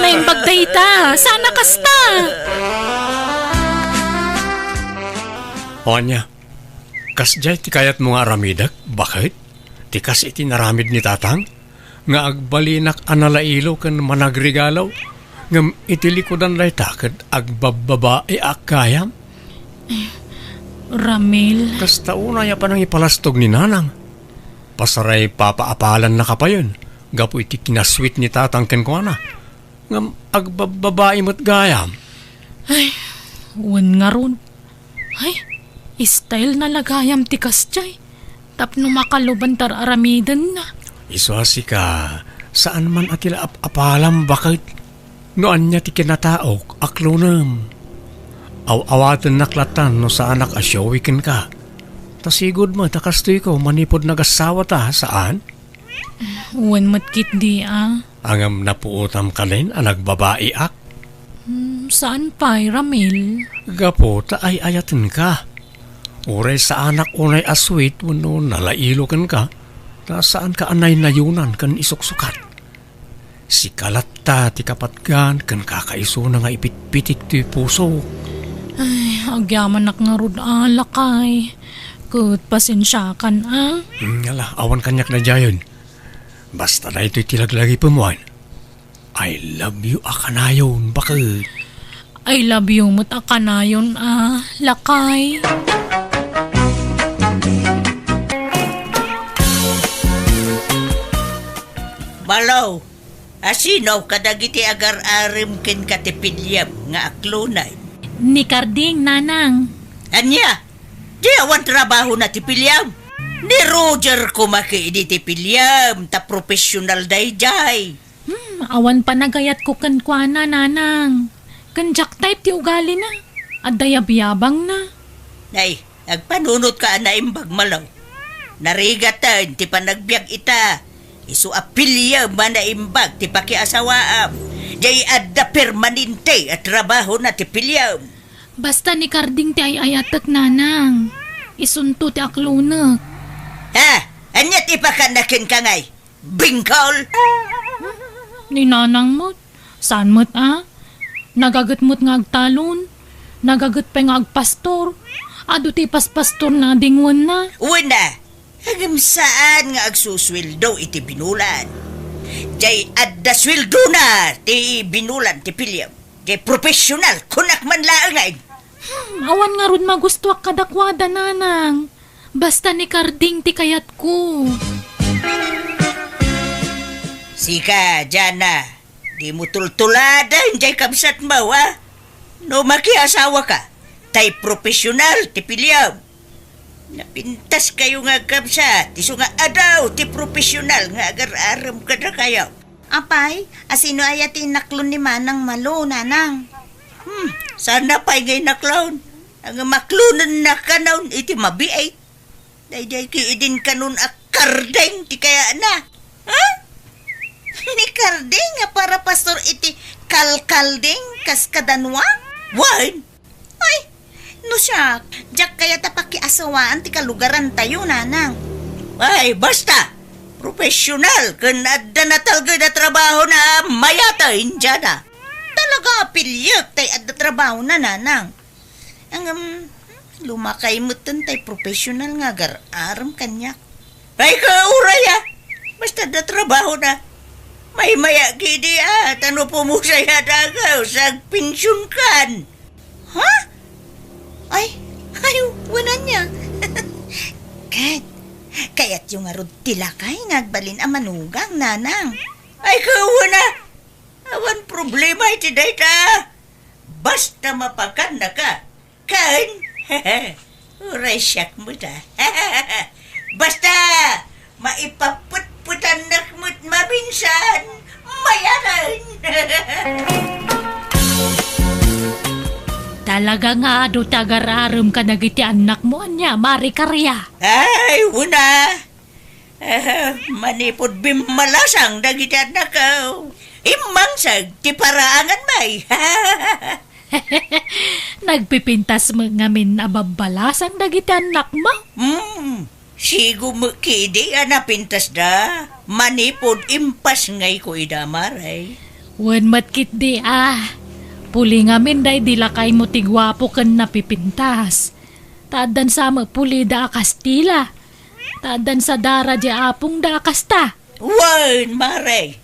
naimbag dayta. Saan a kasta. O ania, kasdiay ti kayatmo nga aramidek, baket? Ti kas iti naramid ni Tatang? Nga agbalinak a nalailo ken managregalo, ngem iti likudan dayta ket agbabbabaeak gayam. Ramil. Kasta unay a panangipalastog ni Nanang. Pasarapapaapalanna ka payen gapu iti kinasweet ni Tatang kenkuana, ngem agbabbabae met gayam. Ay, wen ngarud. Ay, style na la gayam ti kasdiay. Tapno makaluban ta ar-aramidenna. Isu a sika, saan man a ti la ap-apalam baket. No ania ti kinataok, aklonem. Aw-awatennak latan no saanak a showy kenka. Ta sigud met a kastoyko manipud nagasawata, saan? Wen met ketdi a. Ngem napuotam kadin a nagbabaeak? Hmm, saan pay, Ramil? Gapu ta ay-ayatenka. Uray saanak unay a sweet wenno nalailo kenka, ta saanka a naynayunan ken isuksukat. Sika latta ti kapatgan ken kakaisuna nga ipitpitik ti pusok. Ay, agyamanak ngarud a, lakay. Ket pasensiakan a. Hmm, ala, awan kaniak daydiayen. Basta daytoy ti laglagipem, wen. I love you a kanayon, baket. I love you met a kanayon a, lakay. Malo, asino kadagiti agar-arem kenka ti piliam nga aklonen? Ni Karding, nanang. Ania? Di awan trabahona ti piliam? Ni Roger koma ketdi ti piliam, ta professional daydiay. Hmm, awan panagayatko kenkuana, nanang. Ken diak type ti ugalina. Adda yabyabangna. Ay, agpanunotka a naimbag, Malo. Narigaten ti panagbiag ita. Isu a piliam a naimbag ti pakiasawaam. Diay adda permanente a trabahona ti piliam. Basta ni Karding ti ay-ayatek, nanang. Isunto ti aklonek. Ha? Ania ti pakana kenka ngay? Bingkol? Ni nanang met, saan met a? Nagaget met nga agtalon. Nagaget pay nga agpastor. Adu ti ipaspastorna a dingwenna. Wen a, ngem saan nga agsusueldo iti binulan. Diay adda sueldona ti binulan ti piliam. Diay professional, kunak man laengen. Hmm, awan ngarud magustuak kadakuada, nanang. Basta ni Karding ti kayatko. Sika, Jana, dimo tultuladen diay kabsatmo, a? No makiasawaka, tay professional ti piliam. Napintaskayo nga agkabsat, isu nga adu ti professional nga agar-arem kadakayo. Apay, asino aya ti inaklon ni Manang Malo, nanang? Hmm, saan pay nga inaklon? Ang maklonenna kanon iti mabiit. Daydiay ketdin kanon a Karding ti kayatna. Ha? Ni Karding nga para pastor iti kalkalding kas kadanua? Wen, Ay, no siak, diak kayat a pakiasawaan ti kalugarantayo, nanang. Ay, basta! Professional ken adda natalged a trabahona a mayat a Indiana. Talaga a piliek tay adda trabahona, nanang. Ngem, Lumakay metten tay professional nga agar-arem kaniak. Ay, kauray, a! Basta da trabaho na. Maymaya kidi, a, ta no pumusay a dagaw, sagpensionkan. Ha? Ay, ay, wen ania. Ket, kayatyo ngarud ti lakay nga agbalin a manugang, nanang? Ay, kauna. Awan problema iti dayta. Basta mapakannaka. Ken, uray siak met, a. Basta, maipapetpetannak met maminsan, mayaten. Talaga nga adu ti agar-arem kadagiti annakmo, ania, Mari Karia? Ay, wen a. Ah, manipud bimmalasang dagiti annakko, immangseg ti paraangan, may. Nagpipintas met ngamin a babbalasang dagiti annakmo? Hmm, sigo met kidi a napintasda, manipud impasngayko ida, Mare. Wen met ketdi, a. Puli ngamin daydi lakaymo ti guapo ken napipintas. Ta addan sa met pulida a Kastila. Ta addan sa dara di apongda a kasta. Wen, Mare.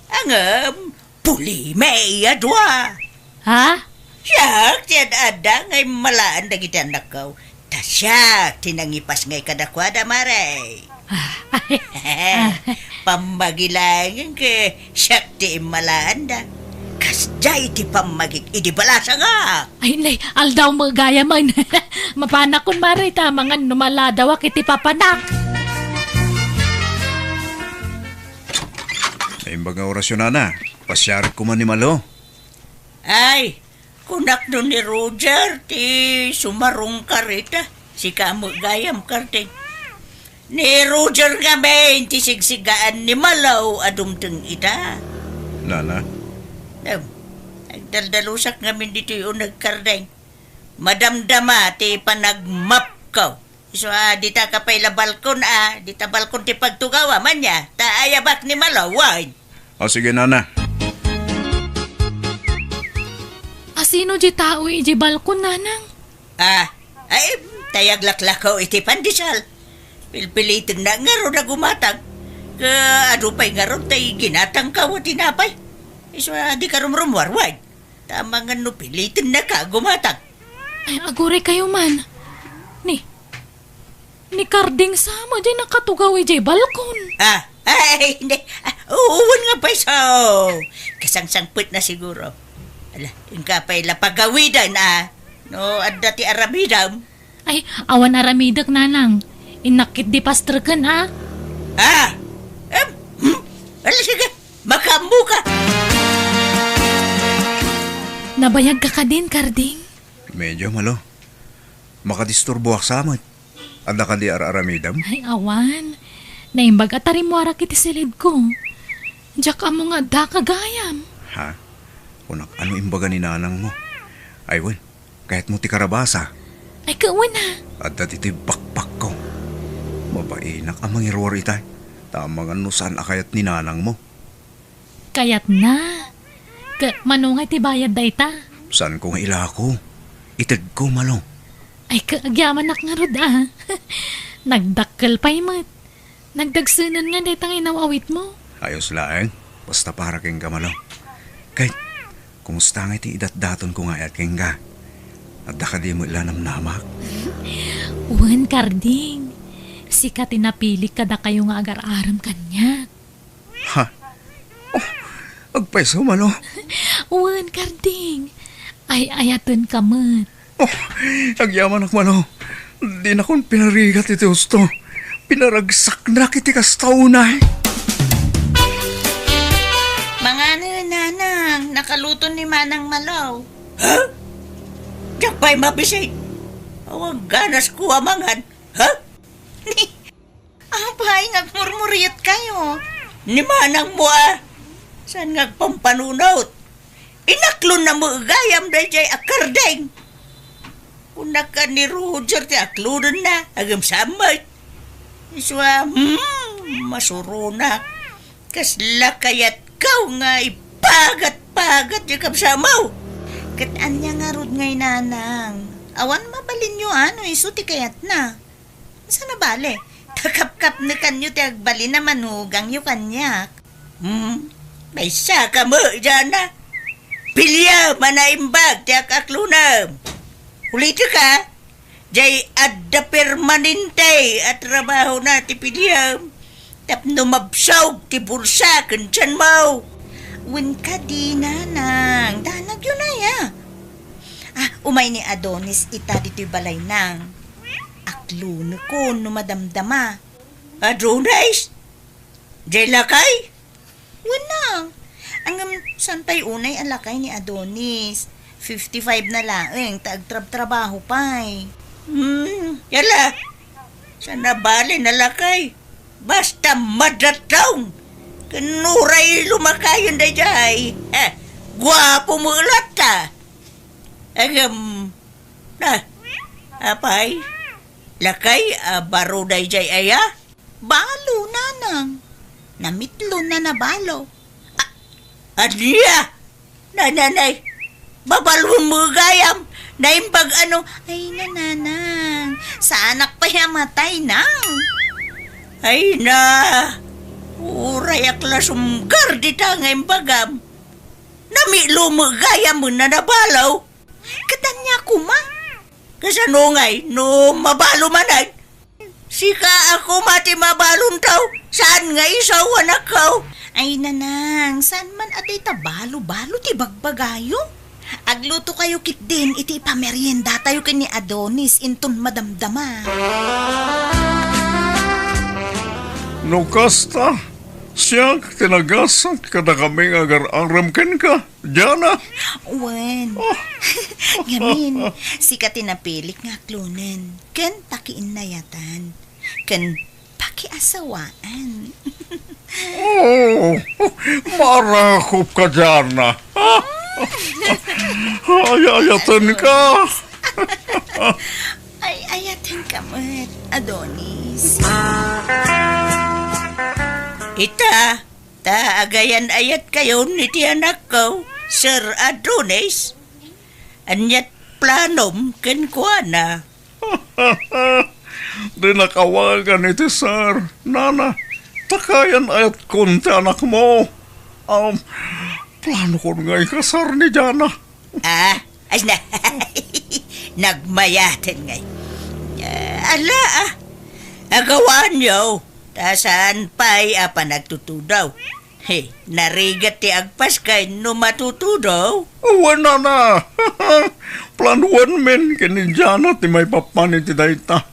Ngem, pulimi a dua. Ha? Siak ti ad-adda nga immalaan dagiti annakko. Ta siak ti nangipasngay kadakuada, Mare. Ah, pammagi laeng ket siak ti immalaanda. Kasdiay ti pammagik idi balasangak. Ay, nay, aldaw met gayamen. Mapanakon, Mare, ta amangan no maladawak iti papanak. Naimbag nga orasyo, nana. Pasiarik koma ni Malo. Ay, kunak no ni Roger ti sumarungkar ita. Sika met gayam, Karding. Ni Roger ngamin ti sigsigaan ni Malo a dumteng ita. Nana? Em, agdaldalusak ngamin ditoy uneg, Karding. Madamdama ti panagmapko. Isu a, dita ka pay la balkon a, dita balkon ti pagtugawam, ania, ta ayabak ni Malo, wen. O, sige, nana. Asino di tao iti balkon, nanang? Ah, ay, tay aglaklakaw iti pandesal. Pilpilitennak ngarud a gumatang. Ket adu pay ngarud tay ginatangko a tinapay. Isu a, dika rumrumuar, wen. Ta amangan no pilitennaka a gumatang. Ay, aguray kayo man. Ni, ni Karding sa met diay nakatugaw idiay balkon. Ah, ay, hindi. Ah, uwan nga pay so. Kasangsangpet na siguro. Ala, inka pay la pagawiden, a. No, adda ti aramidem. Ay, awan aramidek, nanang. Innak ketdi pastreken, a. Ah! Em, hmm? Ala, sige, makaammoka. Nabayagka kadin, Karding? Medyo, Malo. Makadisturboak sa met. Adda kadi ar-aramidem? Ay, awan. Naimbag a tarimmuarak iti silidko. Diak ammo nga addaka gayam. Ha? Kunak, ano imbaga ni nanangmo? Ay, wen, kayatmo ti karabasa? Ay, ket wen a. Adda ditoy backpackko. Mabainak a mangiruar ita. Ta amangan no saan a kayat ni nanangmo. Kayatna. Ket mano nga iti bayad dayta? Saanko nga ilako. Itedko, Malo. Ay, ket agyamanak ngarud a. Nagdakkel pay met. Nagdagsenen nga dayta nga inaw-awitmo. Ayos laeng. Basta para kenka, Malo. Ket, kumusta nga iti idatdatonko nga ayat kenka? Adda kadi met la namnamak? Wen, Karding. Sika ti napilik kadakayo nga agar-arem kaniak. Ha? Oh, agpayso, Malo. Wen, Karding. Ay-ayatenka met. Oh, agyamanak, Malo. Dinakon pinarigat iti husto. Pinaragsaknak iti kasta unay. Manganen, nanang. Nakaluto ni Manang Malo. Ha? Diak pay mabisit. Awan ganasko a mangan. Ha? Apay, nga agmurmuriatkayo? Ni manangmo a. Saan nga agpampanunot? Inaklonna met gayam daydiay a Karding. Kunak a ni Roger ti aklonenna, agem sammet. Isu a, hmm, masuronak. Kasla kayatko nga ipagat-pagat ti kabsatmo. Ket ania ngarud ngay, nanang? Awan mabalinyo a no isu ti kayatna. Saan a bale, ta kapkapnekanyo ti agbalin a manugangyo kaniak. Hmm, maysa ka met, Jana. Piliam a naimbag ti ak-aklonem. Ulitek a, diay adda permanente a trabahona ti piliam tapno mabsog ti bulsa ken tianmo. Wen kadi, nanang, danagyo aya. Ah, umay ni Adonis ita ditoy balay, nang. Aklonekon no madamdama. Adonis? Diay lakay? Wen, nang. Ngem saan pay unay a lakay ni Adonis? Fifty-five na laeng ta agtrabtrabaho pay. Hmm, yala. Saan a bale a lakay. Basta madatong. Ken uray lumakayen daydiay. Eh, guapo met latta. Ngem, na, apay, lakay a baro daydiay aya? Balo, nanang. Namitlon a nabalo. A-, ania? Nananay, babalon met gayam. Naimbag a no, ay, nanang. Saanak pay a matay, nang. Ay na, uray ak la sumgar dita nga imbagam. Namitlon met gayam a nabalo. Ket ania koma? Kasano ngay no mabalo manen? Sika a koma ti mabalon tao, saan nga isu a anakko? Ay, nanang, saan man a dayta balo-balo ti bagbagayo? Aglutokayo ketdin iti ipameriendatayo ken ni Adonis inton madamdama. No kasta, siak ti nagasat kadakami nga agar-arem kenka. Diana? Wen. Oh. Ngamin, sika ti napilik nga aklonen, ken pakiinnayatan, ken pakiasawaan. Oh, marakop ka, Diana. Ay-ayaten ka. Ay-ayaten ka met, Adonis. Ita, ta agayan-ayatkayon iti anakko, Sir Adonis. Ania't planom kenkuana? Dinak awagan iti sir, nana, ta agayan-ayatkon ti anakmo. Um, planokon nga ikasar ni Diana. Ah, ay na. Nagmayaten ngay. Ah, ala, ah. Agawanyo, ta saan pay a panagtutudaw. He, narigat ti agpaskay no matutudaw. Wen, nana. Planuan men ken ni Diana ti maipapan iti dayta.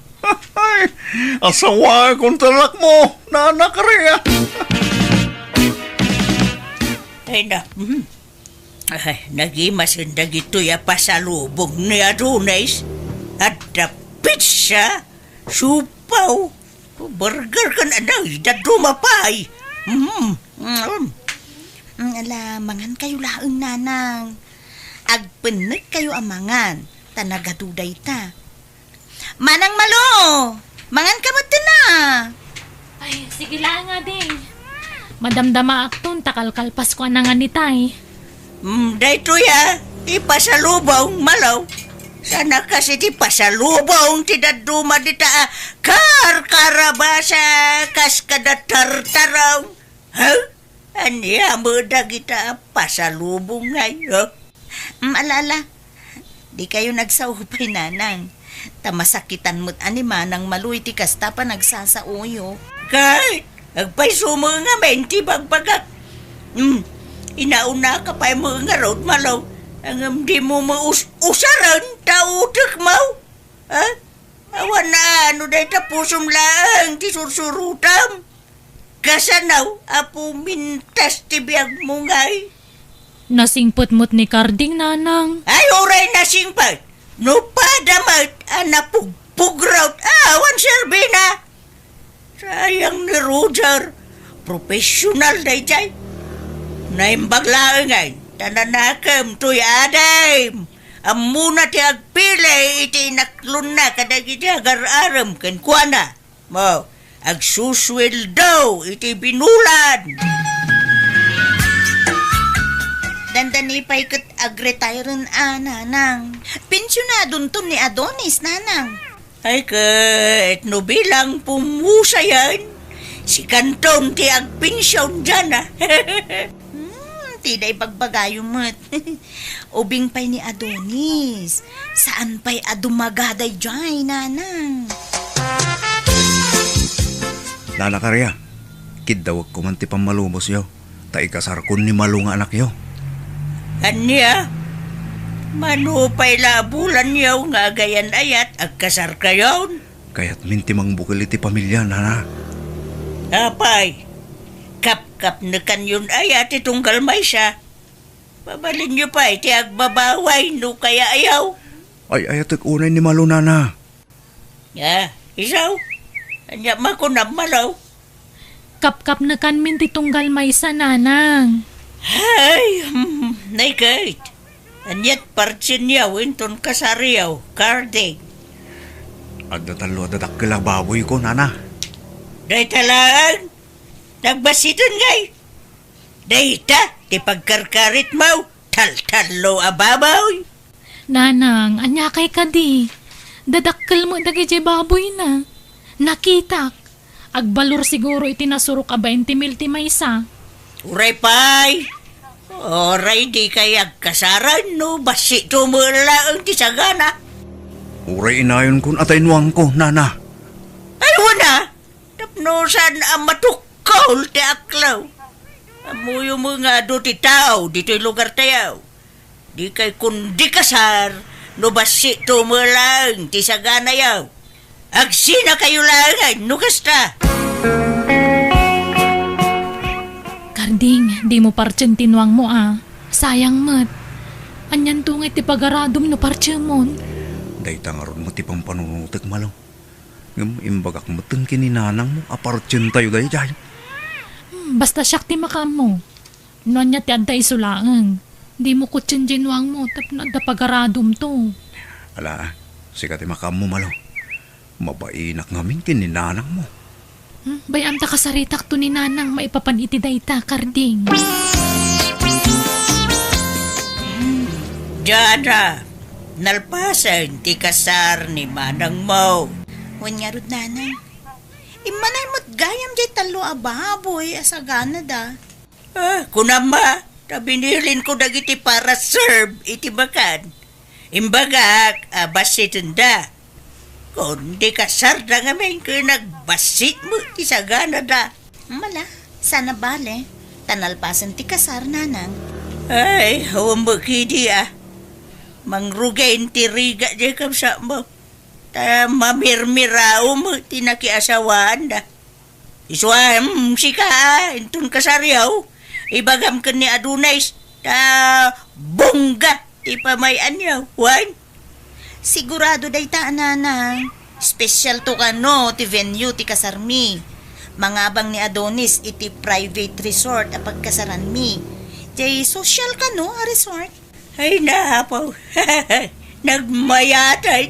Asawakon ti anakmo, nana, kari. Ay na. Mhm. Ay, nagimasen dagitoy a pasalubong ni Adonis. Adda pizza, siopaw, burger ken anay, dadduma pay. Mm, mm. Mm, ala, mangankayo laeng, nanang. Agpennekkayo a mangan, ta nagadu dayta. Manang Malo, mangan ka met dina. Ay, sige laeng, ading. Madamdamaakton ta kalkalpasko a nangan itay. Mm, daytoy a, ti pasalubong, Malo. Saan a kas iti pasalubong ti dadduma dita a karkarabasa kas kada tartarong. Ha? Ania met dagita a pasalubong ngay, ha? Mm, ala, ala. Dikayo nagsao pay, nanang. Ta masakitan met a ni Manang Malo iti kasta a panagsasaoyo. Ket agpayso met ngamin ti ibagbagak. Hmm, inaunaka pay met ngarud, Malo. Ngem dimo met us-, usaren ta utekmo. Ha? Awan a no dayta pusom laeng ti sursurutam. Kasano a pumintas ti biagmo ngay? Nasingpet met ni Karding, nanang. Ay, uray nasingpet. No pada met a napugpugrot, awan serbina. Sayang ni Roger. Professional daydiay. Naimbag laeng ngay ta nanakem toy adim. Ammona ti agpili iti inaklonna kadagiti agar-arem kenkuana. Mo, agsusueldo iti binulan. Dan Tani pay ket agretire-en a, nanang. Pensionadonto ni Adonis, nanang. Ay ket, no bilang pumusayan, sikanton ti agpension diana. Hmm, ti da ibagbagayo met. Ubing pay ni Adonis. Saan pay a dumaga daydiay, nanang. Nana Karia, kiddawek koman ti pammalubosyo, ta ikasarkon ni Malo nga anakyo. Ania? Mano pay la a bulanyo nga agayan-ayat, agkasarkayon? Kayatmin ti mangbukel iti pamilia, nana. Apay, kapkapnekanyon aya ti tunggal maysa? Mabalinyo pay ti agbabaway no kayaayo. Ay-ayatek unay ni Malo, nana. Ah, isu? Ania makunam, Malo? Kapkapnekanmin ti tunggal maysa, nanang. Ay, hmm, nay ket. Aniat partienyo inton kasaryo, Karding? Adda tallo a dadakkel a baboyko, nana. Dayta laeng? Nagbassiten ngay? Dayta ti pagkarkaritmo, taltallo a baboy. Nanang, aniakay kadi? Dadakkel met dagiti baboyna. Nakitak. Agbalor siguro iti nasurok a bainte mil ti maysa. Uray pay. Uray dikay agkasaran no bassitto met laeng ti sagana. Uray inayonkon a taynuangko, nana. Ay, wen a. Tapno saan a matukkol ti aklaw. Ammoyo met nga adu ti tao ditoy lugartayo. Dikay kundi kasar no bassitto met laeng ti saganayo. Agsinakayo laengen no kasta. Karding, dimo partien ti nuangmo a. Sayang met. Anianto ngay ti pagaradom no partiemon? Dayta ngarud met ti pampanunotek, Malo. Ngem imbagak metten ken ni nanangmo a partientayo daydiay. Hmm, basta siak ti makaammo. No ania ti adda isu laeng, dimo kutien diay nuangmo tapno adda pagaradomto. Ala, sika ti makaammo, Malo. Mabainak ngamin ken ni nanangmo. Hmm, bay-am ta kasaritakto ni nanang maipapan iti dayta, Karding. Diana, nalpasen ti kasar ni manangmo. Wen ngarud, nanang. Immanay met gayam diay tallo a baboy a saganada. Ah, kunam a, ta binilinko dagiti para serve iti bakan. Imbagak a bassitenda. Kundi kasarda ngamin ket agbassit met ti saganada. Mala, saan a bale, ta nalpasen ti kasar, nanang. Ay, awan met kadi a. Mangrugi ti rigat diay kabsatmo. Ta mamirmiraw met ti nakiasawaanda. Isu a, hmm, sika a, inton kasaryo, ibagam ken ni Adonis, ta bongga ti pamay-anyo, wen? Sigurado dayta a, nanang. Specialto kano ti venue ti kasarmi. Mangabang ni Adonis iti private resort a pagkasaranmi. Diay social kano a resort. Ay, napaw. Nagmayat, ay.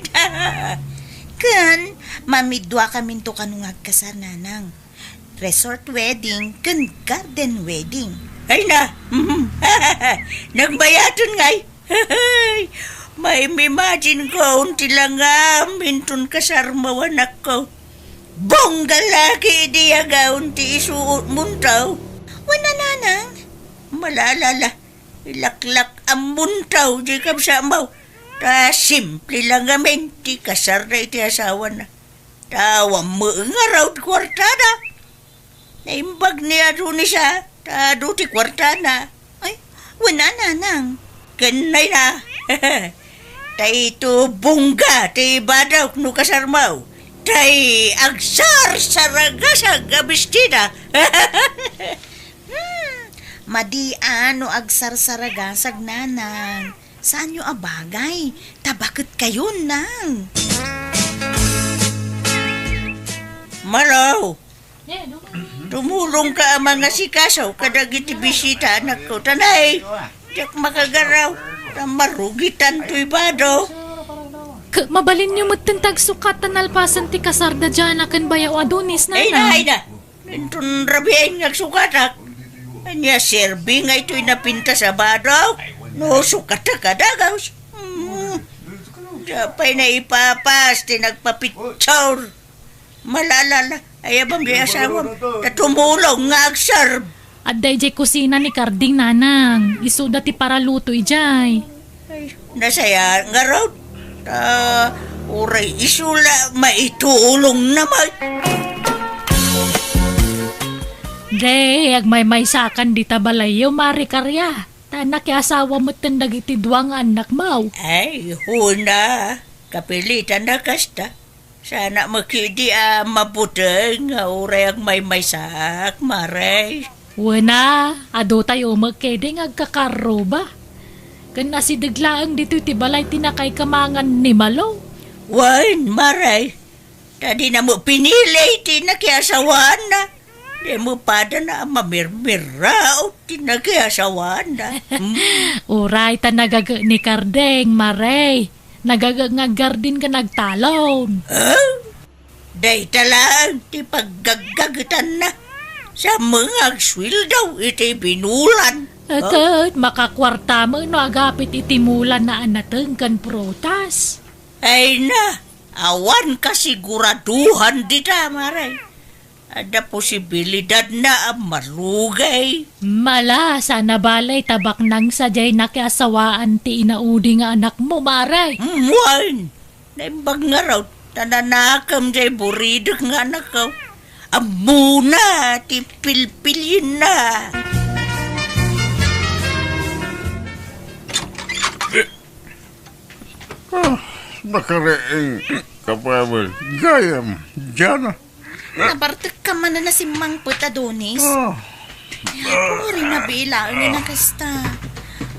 Ken, mamiduakaminto kano nga agkasar, nanang. Resort wedding ken garden wedding. Ay na, nagmayaten ngay. Maim-imagine ko ti langam inton kasarmo, anakko. Bongga la ketdi a gaon ti isuotmonto. Wen a, nanang. Malalala. Ilaklak-ammonto diay kabsatmo. Ta simple lang ngamin ti kasarda iti asawana. Ta awan met ngarud kuartada. Naimbag ni Adonis a, ta adu ti kuartana. Ay, wen a, nanang. Ken nay na. Ta ito bongga ti ibadawk no kasarmo. Tay agsarsaragasag a bestida. Hmm, madi a no agsarsaragasag, nanang. Saanyo a bagay? Ta baketkayon, nang. Malo! Tumulongka a mangasikaso kadagiti bisita, anakko. Ta nay, diak makagaraw. Ta marugitan toy bado. Ket mabalinyo metten ti agsukat ta nalpasen ti kasarda Diana ken bayaw Adonis, nanang. Ay na, ay na. Inton rabiin nga agsukatak. Ania serbi nga itoy napintas a bado? No, sukat a kadagaw. Hmm. Siya pay naipapas ti nagpapicture. Malalala, ayabam di asawam. Ta tumulong nga agserb. Adda idiay kusina ni Karding, nanang. Isuda ti paraluto idiay. Ay, nasaya nga raw. Ta, uray isula, maitulong naman. Day, agmaymaysakan dita balayyo, Mari Karia. Ta nakiasawa metten dagiti dua nga annakmo. Ay, huna. Kapilitan na kasta. Sana makidi a mabuteng nga uray agmaymaysak, Mare. Wen a, adu tayo met kadi nga agkakarruba. Ken asideg laeng ditoy ti balay ti nakaikamangan ni Malo. Wen, Mare. Ta dina met pinili ti nakiasawaanna. Di met padana a mamirmiraot ti nakiasawaanna. Hmm? Uray ta nagaga ni Kardeng, Mare. Nagaga nga agardin ken agtalon. Ah? Dayta laeng ti paggaggagetanna. Sa mga agsueldo iti binulan. Ket makakuarta met no agapit iti mulana a nateng ken prutas. Ay na, awan kasiguraduhan dita, Mare. Adda posibilidadna a marugay. Mala, sana balay ta baknang sadiay nakiasawaan ti inaudi nga anakmo, Mare. Wen, naimbag ngarud, ta nanakem jay buridek nga anakko. Ammona ti pilpilienna. Ah, nakariing ka pa, Abel. Gayam, Jana. Nabartekka manen a simmangpet, Adonis. Ah. Ay, apuri, nabilaengen a kasta.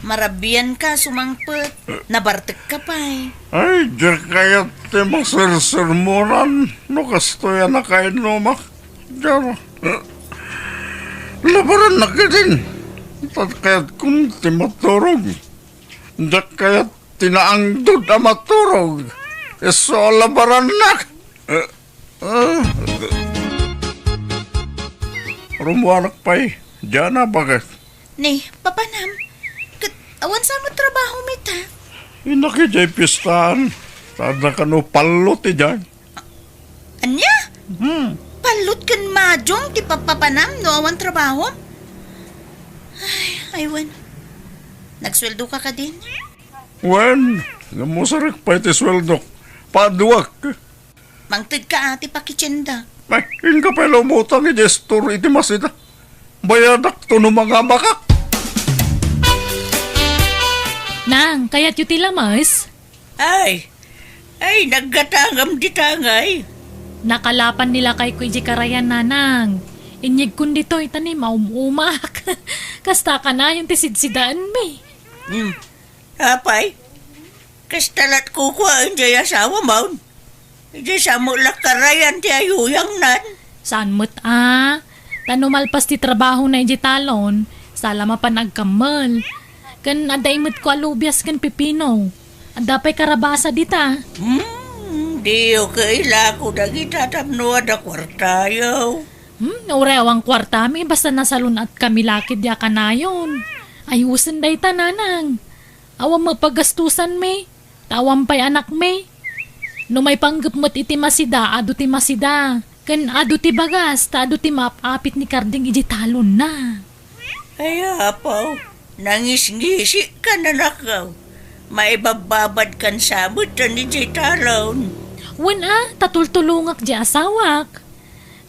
Marabianka sumangpet. Nabartekka pay. Ay, diak kayat ti masersermonan no kastoy a nakainnumak. Diak. Labarannak idin. Ita kayatkon ti maturog. Diak kayat ti naangdod a maturog. Isu a labarannak. Eh, eh. Rummuanak pay. Diana, bakit? Ni, papanam. Ket awan sa met trabaho mi ta. Innak idiay pistaan. Sada kano pallo ti diay. Ania? Hmm. Pallut ken majum ti papapanam no awan trabaho? Ay, ay, wen. Nagsueldo ka kadin? Wen, namusarek pay ti sueldok. Paduak. Mangted ka, ati, pakitienda. Ay, inka pay la umutang iti store iti Masida. Bayadak to no mangabakak. Nang, kayatyo ti lamas? Ay, ay, naggatangam di tangay. Nakalapan ni lakayko iti karayan, nanang. Inyegkon ditoy, ta ni maum-umak. Kasta kanayon ti sidsidaanmi. Hmm. Apay, kasta lat kukuaen jay asawam. Idiay samo la karayan ti ayuyangnan. Saan met a? Ta no malpas ti trabahona idiay talon, sala mapan agkammel. Ken adda imetko a lubias ken pipino. Adda pay karabasa dita. Hmm, diyo kailako dagita tapno adda kuartayo. Hmm, uray awan kuartami, basta nasalun-atkami la ketdi a kanayon. Ayusen dayta, nanang. Awan mapagastusanmi. Ta awan pay anakmi. No maipanggep met iti Masida, adu ti Masida. Ken adu ti bagas, ta adu ti maap-apit ni Karding iti talonna. Ay, apo, nangisngisi ka, anakko. Maibabbabad kan sa met idiay talon. Wen a, ta tultulongak iti asawak.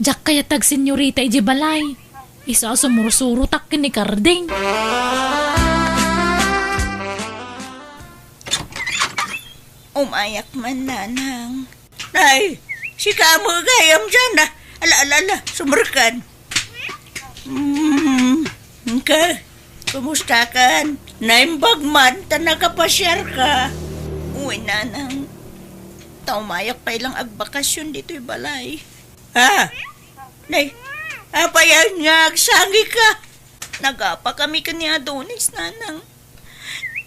Diak kayat ti agsenyorita iti balay. Isu a sumursurotak ken ni Karding. Umayak man, nanang. Ay, sika mo gayam diay, a. Ala, ala, ala, sumrekan. Mm, ka, kumusta kan? Naimbag man, ta nakapasiar ka. Uy, nanang. Ta umayak pay lang agbakasyon ditoy balay. Ha? Nay, apay nga agsangika? Nagapa kami ken ni Adonis, nanang.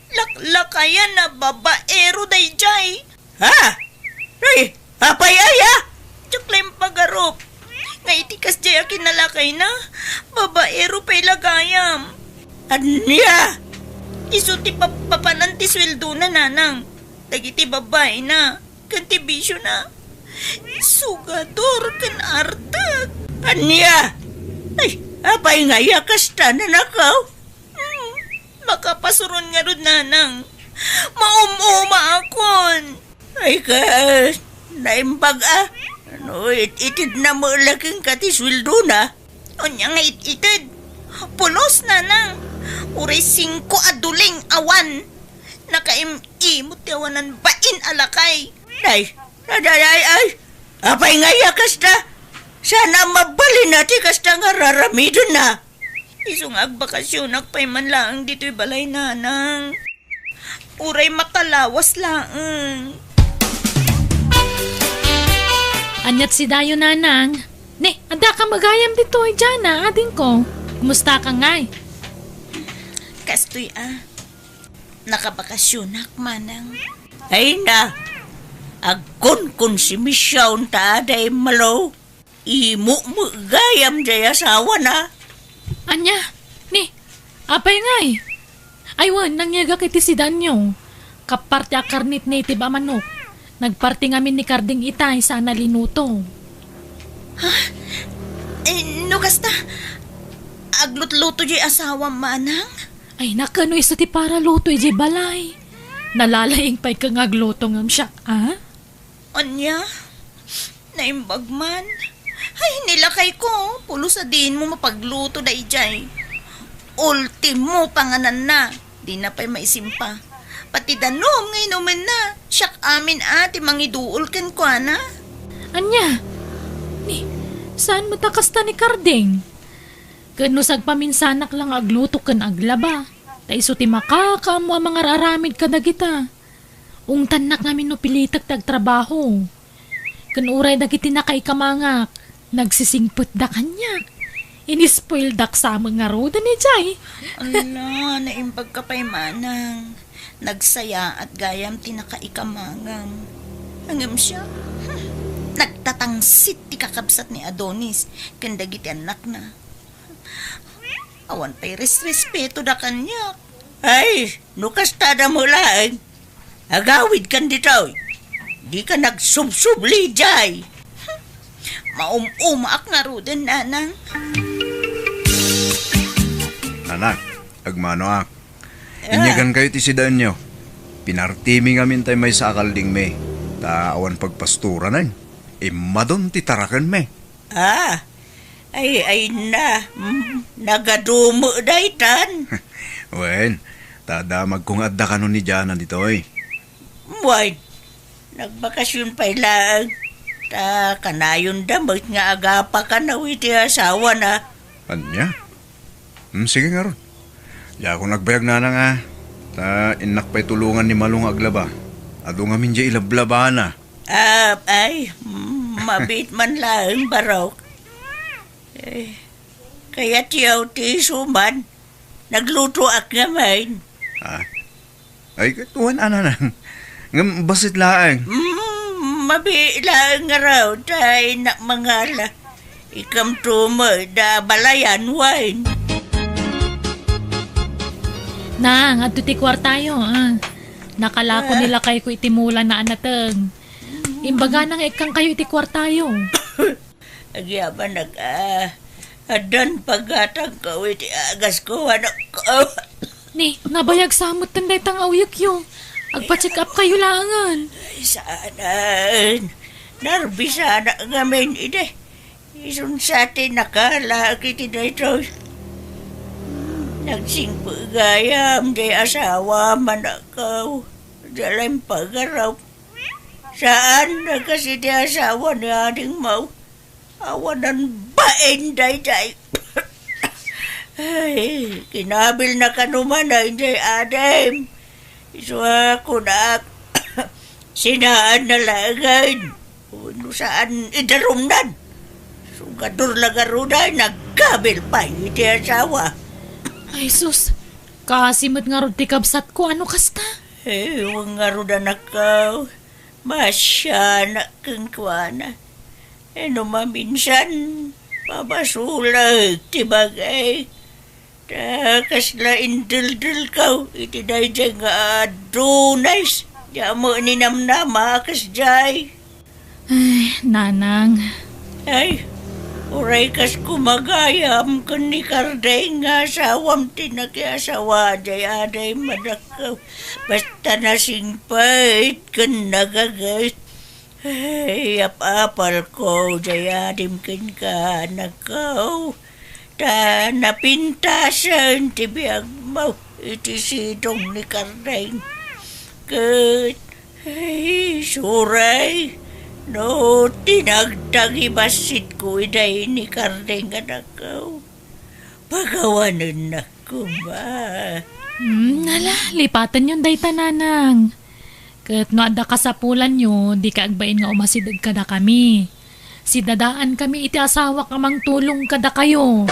Laklakayan a babaero daydiay. Ha? Ay, apay aya? Diak la impagarup. Nga iti kasdiay a kinalakayna, babaero pay la gayam. Ania? Isu ti pap-, papanan ti sueldona, nanang. Dagiti babaina ken ti bisiona, sugador ken artek. Ania? Ay, apay nga aya kasta, nanakaw? Hmm, makapasuron ngarud, nanang. Maum-umaakon. Ay, kas, naimbag a. No it-itedna met la kenka ti sueldona. Ania nga it-ited? Pulos, nanang. Uray singko a duling awan. Nakaim-imot ti awanan bain a lakay. Ay, ay, ay, ay, ay. Apay nga aya kasta? Saan a mabalin a ti kasta nga raramidenna? Isu nga agbakasionak pay man laeng ditoy balay, nanang. Uray makalawas laeng. Aniat si Dayo, nanang? Ni, adda ka met gayam ditoy, Jana, adingko. Kumusta ka ngay? Kastoy a. Nakabakasionak, manang. Ay na, agkunkon si Michelle ta aday malo. Imo met gayam jay asawana. Ania? Ni, apay ngay? Ay wen, nangyegak iti sidanyo. Kappar ti akarnit native a manok. Nagparti ngamin ni Karding itay saan a linuto. Ha? Eh, no kasta, aglutluto jay asawam, manang? Ay, nakano isu ti paraluto ijay balay? Nalalaing pay ka nga agluto ngem siak, a? Ania? Naimbag man. Ay, nilakayko, pulos a diinmo mapagluto dayjay. Ultimo pangananna, dina pay maisimpa. Pati danum nga inumenna, siak amin a ti mangiduol kenkuana. Ania? Ni, saan met a kasta ni Karding? Ken no sagpaminsanak la nga agluto ken aglaba, ta isu ti makakaammo a mangar-aramid kadagita. Ungtannak ngamin no pilitek ti agtrabaho. Ken uray dagiti nakaikamangak, nagsisingpetda kaniak. Inispoildak sa met ngaruden ijay. Ala, naimbag ka pay manang. Nagsayaat gayam ti nakaikamangam. Ngem siak, hmm, nagtatangsit ti kakabsat ni Adonis ken dagiti annakna. Awan pay resrespetoda kaniak. Ay, no kasta da met laeng, agawidkan ditoy. Dika nagsubsubli jay. Maum-umaak ngaruden, nanang. Nanang, agmanoak. Ah. Inyagankayo ti sidaenyo. Pinartimi ngamin tay maysa a kaldingmi, ta awan pagpasturanen. Immadon ti tarakenmi. Ah, ay, ay na, mm, nagadumo daytan. Wen, ta damagko nga adda kano ni Jana ditoy. Wen, nagbakasyon pay laeng. Ta kanayon da met nga agapakan iti asawana. Ania? Hmm, sige ngarud. Diakon agbayag nanang a. Ta innak pay tulongan ni Malo nga aglaba. Adu ngamin diay ilablabana. Ah, ay, mm, mabiit man laeng, barok. Eh, kayatyo ti isu man. Naglutoak ngamin. Ah, ay, ket wen a nanang. Ngem bassit laeng. Mm, mabiit laeng ngarud, tay nak mangala. Ikamto met da balayan, wen. Nang, adto ti kuartayo, ah. Nakalako Ah. ni lakayko iti mulana a nateng. Imbagana nga ikkankayo iti kuartayo. Agyamanak, ah. Addan paggatangko iti agasko, anakko. Ni, nabayag sa metten dayta nga uyekyo. Agpa-check up kayo laengen. Ay, saanen. Narbisanak ngamin idi. Isun sa ti nakalaak iti daytoy. Nagsingpet gayam diay asawam, anakko. Diay la impagarup. Saan a kas iti asawa ni Ading Mau. Awanan bain daydiay. Ay, kinabilna kano man daydiay adim. Isu a kunak, sinaanna laengen. Wenno saan idarumnan. Sugador la ngarud a nagkabil pay iti asawa. Ay, sus. Kaasi met ngarud ti kabsatko, ano kasta? Eh, wen ngarud, anakko. Masianak kenkuana. No maminsan, mabasolek ti bagik. Ta kasla indeldelko iti daydiay nga adunay. Diak met ninamnama a kasdiay. Ay, Nanang. Ay, uray kas kumagayam ken ni Kardeng nga asawam ti nakiasawa diay aday, anakko. Basta nasingpet ken nagaget. Ay, ap-apalko diay adim kenka, anakko. Ta napintasen ti biagmo iti sidong ni Kardeng. Ket, ay, isuray, no tinagtagibasitko idiay ni Kardeng, anakko. Pagawanennak koma. Hmm, ala, lipatenyon dayta, Nanang. Ket no adda kasapulanyo, dika agbain nga umasideg kadakami. Sidadaankami iti asawak a mangtulong kadakayo.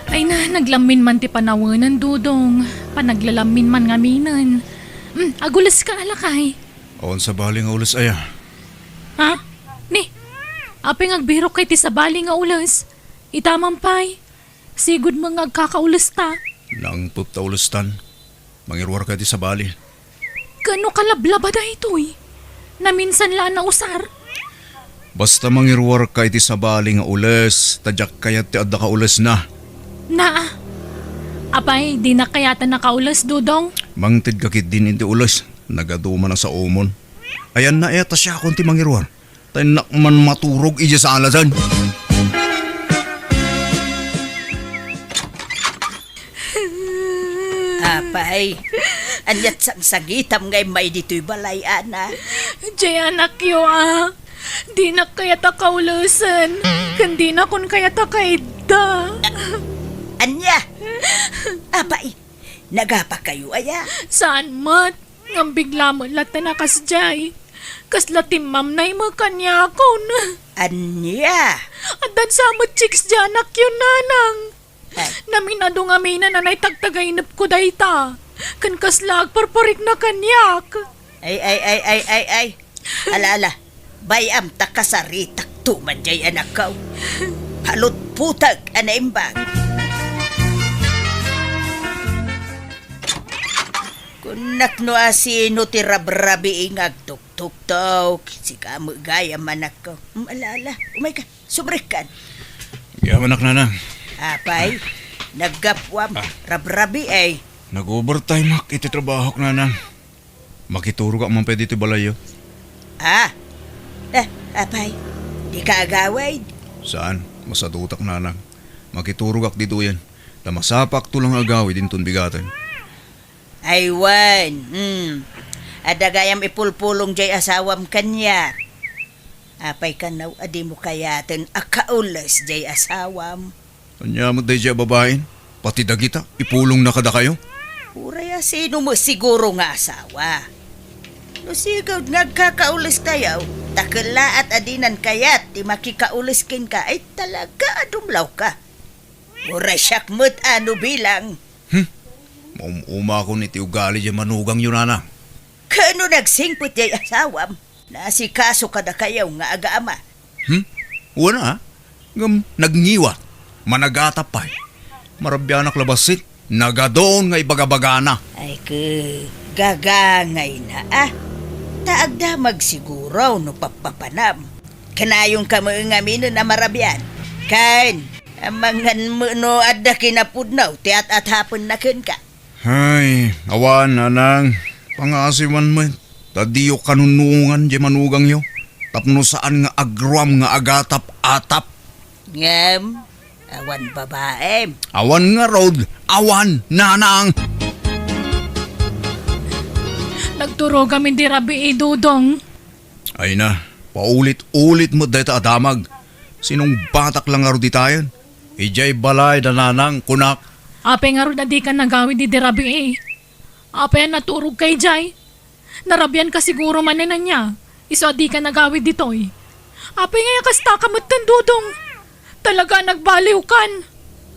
Ay na, naglammin man ti panawenen, Dodong. Panaglalammin man ngaminen. Hmm, aguleska, lakay. Awan sabali nga ules aya. Ha? Ni, apay nga agbirokka iti sabali nga ules? Ita man pay, sigud met nga agkakaulesta. Nangpet ta ulestan. Mangiruarka iti sabali. Ket no kalablaba daytoy? Naminsan la a nausar? Basta mangiruarka iti sabali nga ules, ta diak kayat ti adda kaulesna. Naa. Apay, dinak kayaten a kaules, Dodong? Mangtedka ketdin iti ules. Nagadu man a saomon. Ayanna aya ta siakon ti mangiruar. Ta innak man maturog idiay sala diay. Apay, ania't sangsangitam nga immay ditoy balay, ana? Diay anakyo, a. Dinak kayat a kaulesen, ken dinakon kayat a kaidda. Ania? Apay, nagapakayo aya? Saan met? Ngem bigla met latta a kasdiay. Kasla timmamnay met kaniakon. Ania? Addan sa met chicks diay anakyo, Nanang. Ay. Naminadu ngaminen a naitagtagainepko dayta. Ken kasla agparparikna kaniak. Ay, ay, ay, ay, ay, ay. Ala, ala. Bay-am ta kasaritakto man diay anakko. Palutputag a naimbag. Kunnak no asino ti rabrabii nga agtuktuktok, sika met gayam, anakko. Ala, ala, umayka, sumrekkan. Agyamanak, Nanang. Apay, naggapuam, Ah. rabrabii. Nag-overtime-ak iti trabahok, Nanang. Makiturogak man pay ditoy balayyo. Ah, eh, apay, dika agawid? Saan, masadutak, Nanang. Makiturogak ditoyen. Ta masapakto lang agawid inton bigaten. Ay wen, hmm. Adda gayam ipulpulong diay asawam kaniak. Apay kano a dimo kayaten a kaules diay asawam? Ania met daydiay a babain? Pati dagita, ipulongna kadakayo? Uray asino met siguro nga asawa. No sigud nga agkakauleskayo, ta kellaat a dinan kayat ti makikaules kenka, ay talaga a dumlawka. Uray siak met a no bilang. Hmm? Maum-umakon iti ugali diay manugangyo, Nanang. Kano nagsingpet diay asawam? Naasikaso kadakayo nga aga-ama. Hmm? Wen a. Ngem nagngiwat. Managatap pay. Marabianak la bassit. Nagadun nga ibagabagana. Ay, ke, gagangayna, a. Ta agdamag siguro no pappapanam. Kanayonka met ngaminen a marabian. Ken, amangan met no adda kinapudno ti at-atapenna kenka. Ay, awan, Nanang. Pangasiwan met. Ta diyo kanunongan diay manugangyo. Tapno saan nga agruam nga agatap-atap. Ngem, awan babaem. Awan ngarud, awan, Nanang. Nagturogam idi rabii, Dodong. Ay na, paulit-ulit met dayta a damag. Sinungbatak la ngarud ditayen. Idiay balay da Nanang, kunak. Apay ngarud a dika nagawid idi rabii? Apay a naturogka idiay? Narabianka siguro manen ania, isu a dika nagawid ditoy. Apay ngay a kastaka metten, Dodong? Talaga a nagbaliwkan.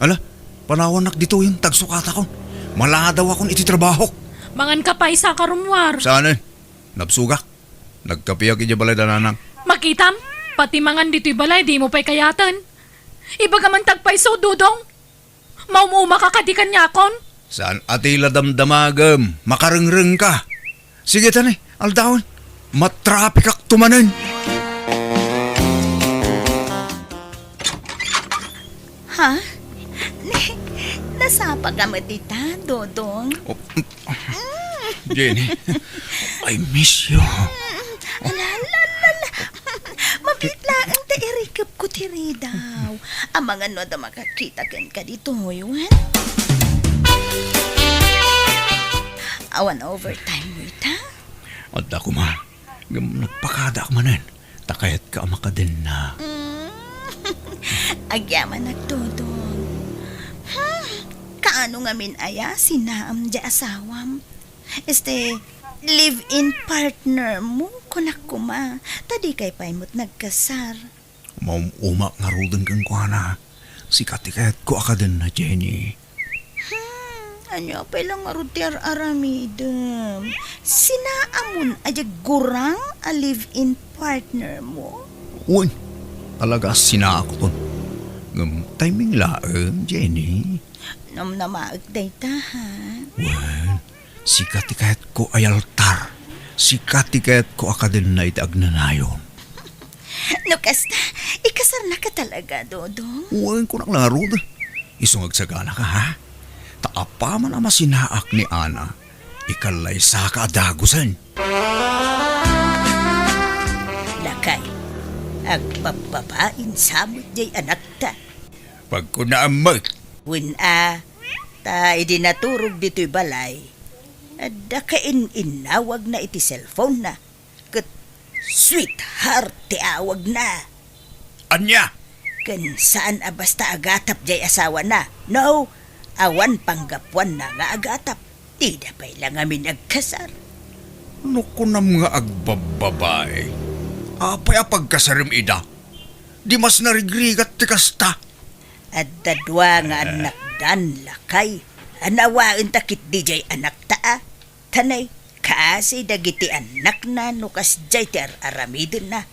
Ala, panawannak ditoyen, ta agsukatakon. Maladawakon iti trabahok. Mangan ka pay sa karumwar. Saan? Nabsugak. Nagkapiak idiay balay da nanang. Makitam, pati mangan ditoy balay, dimo pay kayaten. Ibagam man ti agpayso, Dodong. Maum-uma ka kadi kaniakon? Saan a ti la damdamagem? Makarengreng ka. Sige, tani, aldawen. Matrapikak to manen. Ha? Nasapa ka met ita, Dodong? Oh, Jenny, I miss you. Ala, ala, ala, ala. Mabiit laeng ta irikep ko ti ridaw. Amangan no adda makakita kenka ditoy, wen? Awan overtime mo ita? Adda koma. Ngem nagpakadaak manen, ta kayatka a makadenna. Mm. Agyamanak, Dodong. Hmm, kaano ngamin aya sinaam diay asawam? Este, live-in partner mo, kunak koma, ta dikay pay met nagkasar. Maum-umak ngaruden kenkuana. Sika ti kayatko a kadenna, Jenny. Hmm, ania pay la ngarud ti ar-aramidem? Sinaamon a diay gurang a live-in partner mo? Wen, talaga a sinaakon. Ngem timing laeng, Jenny. Namnamaek dayta, ha? Wen, sika ti kayatko a yaltar. Sika ti kayatko a kadenna iti agnanayon. No kasta, ikasarnaka talaga, Dodong? Wen, kunak la ngarud. Isu nga agsaganaka, ha? Ta apaman a masinaak ni Ana, ikallaysaka a dagusen. Lakay, agbabbabain sa met diay anakta. Pagkunaam met. Wen a, ta idi naturog ditoy balay, adda kain-innawagna iti cellphone-na. Ket sweetheart ti awagna. Ania? Ken saan a basta a gatap diay asawana. No, awan panggapuanna nga agatap. Dida pay la ngamin agkasar. No kunam nga agbabbabae, apay a pagkasarem ida? Di mas narigrigat ti kasta. Adda dua nga annakdan, lakay. Anawaenta ketdi diay anakta a. Tanay, kaasi dagiti annakna no kasdiay ti ar-aramidenna.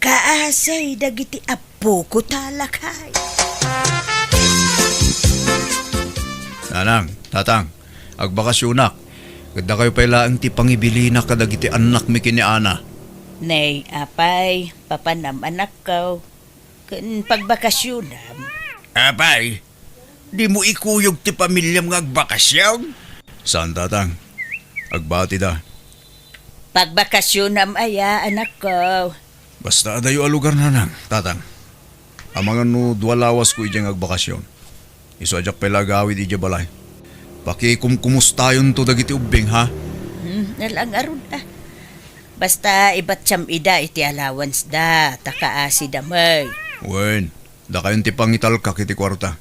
Kaasi dagiti appoko ta, lakay. Nanang, tatang, agbakasionak. Ket dakayo pay laeng ti pangibilinak kadagiti annakmi ken ni Ana. Nay, apay, papanam, anakko. Ken pagbakasionam. Apay, dimo ikuyog ti pamiliam nga agbakasion? Saan, tatang. Agbatida. Pagbakasionam aya, anakko? Basta adayo a lugar, nanang, tatang. Amangan no dua lawasko idiay nga agbakasion. Isu a diak pay la agawid idiay balay. Pakikumkumustayonto dagiti ubbing, ha? Hmm, nala ngarud, a. Basta ibatiam ida iti allowance da, ta kaasida met. Wen, dakayon ti pangitalkak iti kuarta.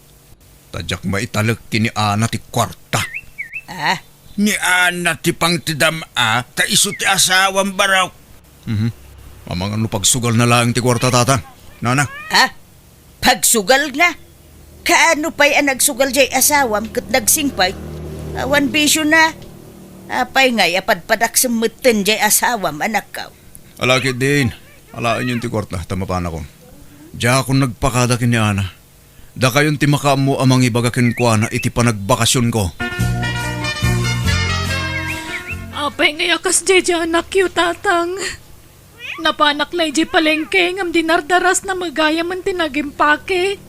Ta diak maitalek ken ni Ana ti kuarta. Ah? Ni Ana ti pangtedam-a, ta isu ti asawam, barok. Mhm. Amangan no pagsugalna laeng ti kuarta, tatang. Nanang. Ha? Pagsugalna? Kaano pay a nagsugal diay asawam ket nagsingpay? Awan bisiona. Apay ngay a padpadaksem metten diay asawam, anakko? Ala ketdin, alaenyon ti kuarta ta mapanakon. Diakon nagpakada ken ni Ana. Dakayon ti makaammo a mangibaga kenkuana iti panagbakasionko. Apay ngay a kasdiay diay anakyo, tatang? Napanak la idiay palengke ngem dinardarasna met gayamen ti nagimpake.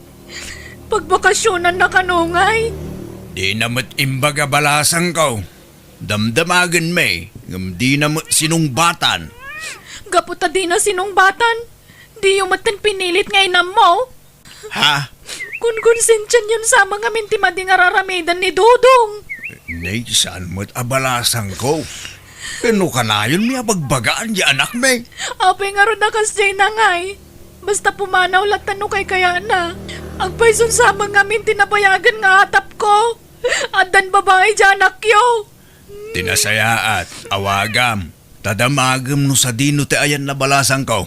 Pagbakasionanna kano ngay? Dina met imbaga balasangko. Damdamagenmi, ngem dina met sinungbatan. Gapu ta dina sinungbatan, diyo metten pinilit nga inammo. Ha? Konkonsensianyon sa met ngamin ti madi nga ar-aramiden ni Dodong. Nay, saan met a balasangko? Ken no kanayonmi a bagbagaan diay anakmi. Apay ngarud a kasdiay ngay? Basta pumanaw latta no kaykayatna. Agpayson sa met ngamin ti nabayagen nga atapko. Addan babai diay anakyo. Ti nasayaat, awagam. Ta damagem no sadino ti ayanna balasangko.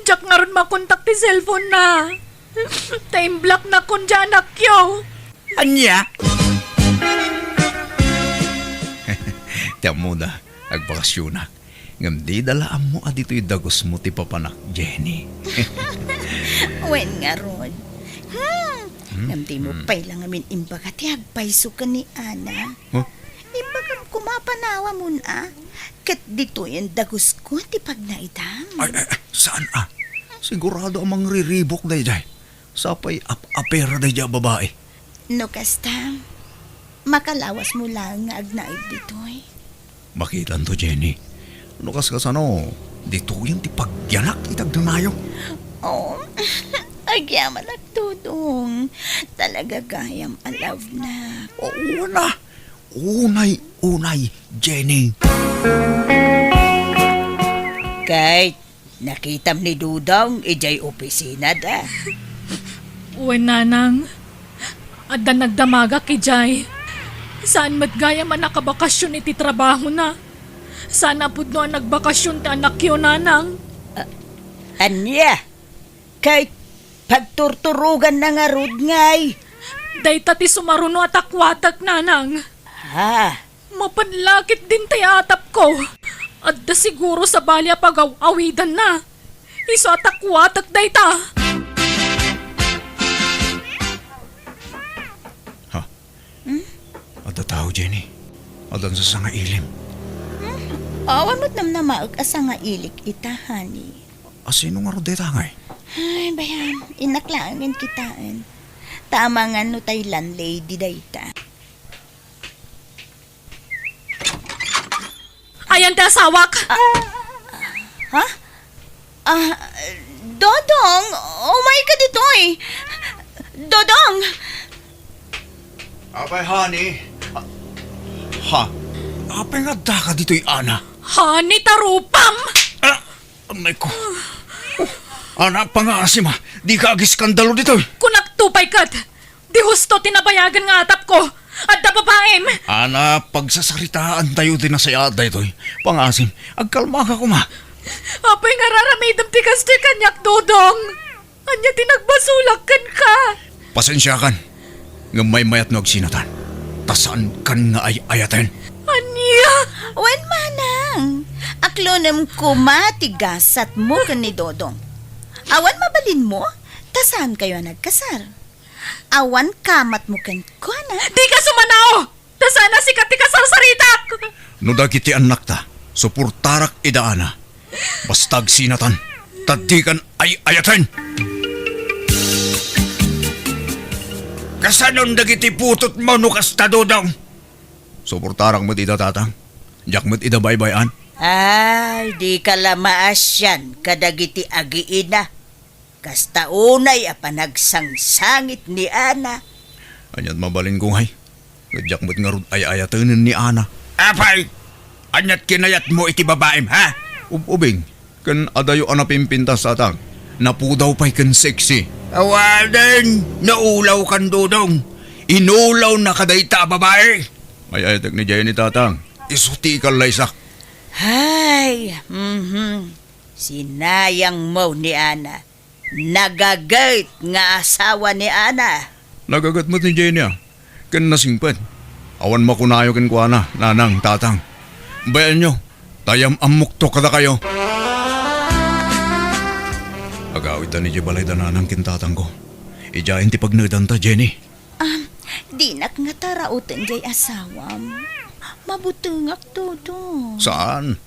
Diak ngarud makontak ti cellphone-na. Ta imblocknakon diay anakyo. Ania? Ti ammoda, agbakasionak. Ngem dida la ammo a ditoy dagusmo ti papanak, Jenny. Wen ngarud. Hmm. Hmm? Ngem dimo Hmm? pay la ngamin imbaga ti agpayso ken ni Ana. Huh? Imbagam koma a panawamon a, ket ditoyen dagusko ti pagnaedam. Ay, ay, ay, saan a? Sigurado a mangriribuk daydiay. Sapay ap-apera daydiay a babai. No kasta, makalawasmo laeng nga agnaed ditoy. Makitanto, Jenny. No kas-, kasano, ditoyen ti pagyanak iti agdanayo. Oh, agyamanak, Dodong. Talaga gayam a love na. Oo na. Unay-unay, Jenny. Kay, nakitam ni Dodong idiay opisinada? Wen, Nanang. Adda nagdamagak idiay. Saan met gayam a nakabakasyon iti trabahona. Saan a pudno a nagbakasyon ti anakyo, Nanang. Ah, ania? Kay pagturturoganna ngarud ngay? Dayta ti sumaruno a takuatek, Nanang. Ha? Mapan la ket dintay atapko. Adda siguro sabali a pagaw-awidanna. Isu a takuatek dayta. Ha? Hmm? Adda tao, Jenny. Adda nagsasangailim. Hmm? Awan met namnamaek a sangailik ita, honey. A, sino ngarud dayta ngay? Ay, bayam, innak laengen kitaen. Ta amangan no tay landlady dayta. Ayan ti asawak. Ah, ha? Ah, Dodong, umay ka ditoy. Dodong! Apay, honey? Ah, ha? Apay nga adda ka ditoy, Ana? Honey, tarupam! Ah, amay ko. Oh, Ana, pangasim a. Di ka agiskandalo ditoy. Kunak to pay ket. Di husto ti nabayagan nga atapko. Adda babaim. Ana, pagsasaritaan tayo ti nasayaat daytoy. Pangasim, agkalma ka koma. Apay nga raramidem ti kastoy kaniak, Dodong? Ania ti nagbasolak kenka? Pasensiakan. Ngem maymayat no agsinatan. Ta saankan nga ay-ayaten. Ania? Wen, manang. Aklonem koma ti gasatmo ken ni Dodong. Awan mabalinmo? Ta saankayo a nagkasar. Awan kamatmo kenkuana. Dika sumanao! Ta saan a sika ti kasarsaritak! No dagiti annakta, suportarak ida Ana. Basta agsinatan, ta dikan ay-ayaten! Kasanon dagiti putotmo no kasta, Dodong? Suportarak met ida, Tatang. Diak met ida baybay-an. Ay, dika la maasian kadagiti agiina. Kasta unay a panagsangsangit ni Ana. Aniat mabalinko ngay? Ket diak met ngarud ay-ayatenen ni Ana. Apay! Aniat kinayatmo iti babaim, ha? Ub-ubing, ken adayo a napimpintas, Tatang. Napudaw pay ken sexy. Awanen, naulawkan, Dodong. Inulawna kadayta a babai. Ay-ayatek ni Jenny, Tatang. Isu ti ikallaysak. Hay, mhm. Sinayangmo ni Ana. Nagaget nga asawa ni Ana. Nagaget met ni Jenny, a, ken nasingpet. Awan makunayo kenkuana, nanang, tatang. Bayaenyo, ta yam-ammokto kadakayo. Agawidtan idiay balay da nanang ken tatangko. Idiayen ti pagnaedanta, Jenny. Ah, dinak ngata rauten diay asawam. Mabutengak, Dodong. Saan?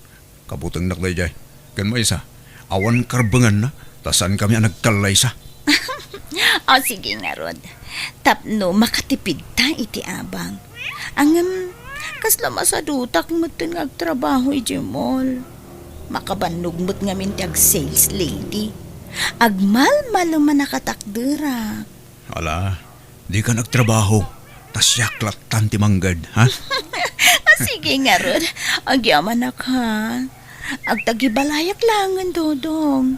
Kabutengnak daydiay. Ken maysa, awan karbenganna, ta saankami a nagkallaysa. O, sige ngarud. Tapno makatipidta iti abang. Ngem, kasla masadutak metten nga agtrabaho idiay mall. Makabannog met ngamin ti ag-sales lady. Agmalmalem a nakatakderak. Ala, dikan agtrabaho, ta siak lattan ti mangged, ha? Ah, sige ngarud, agyamanak, ha? Agtagibalayak laengen, Dodong.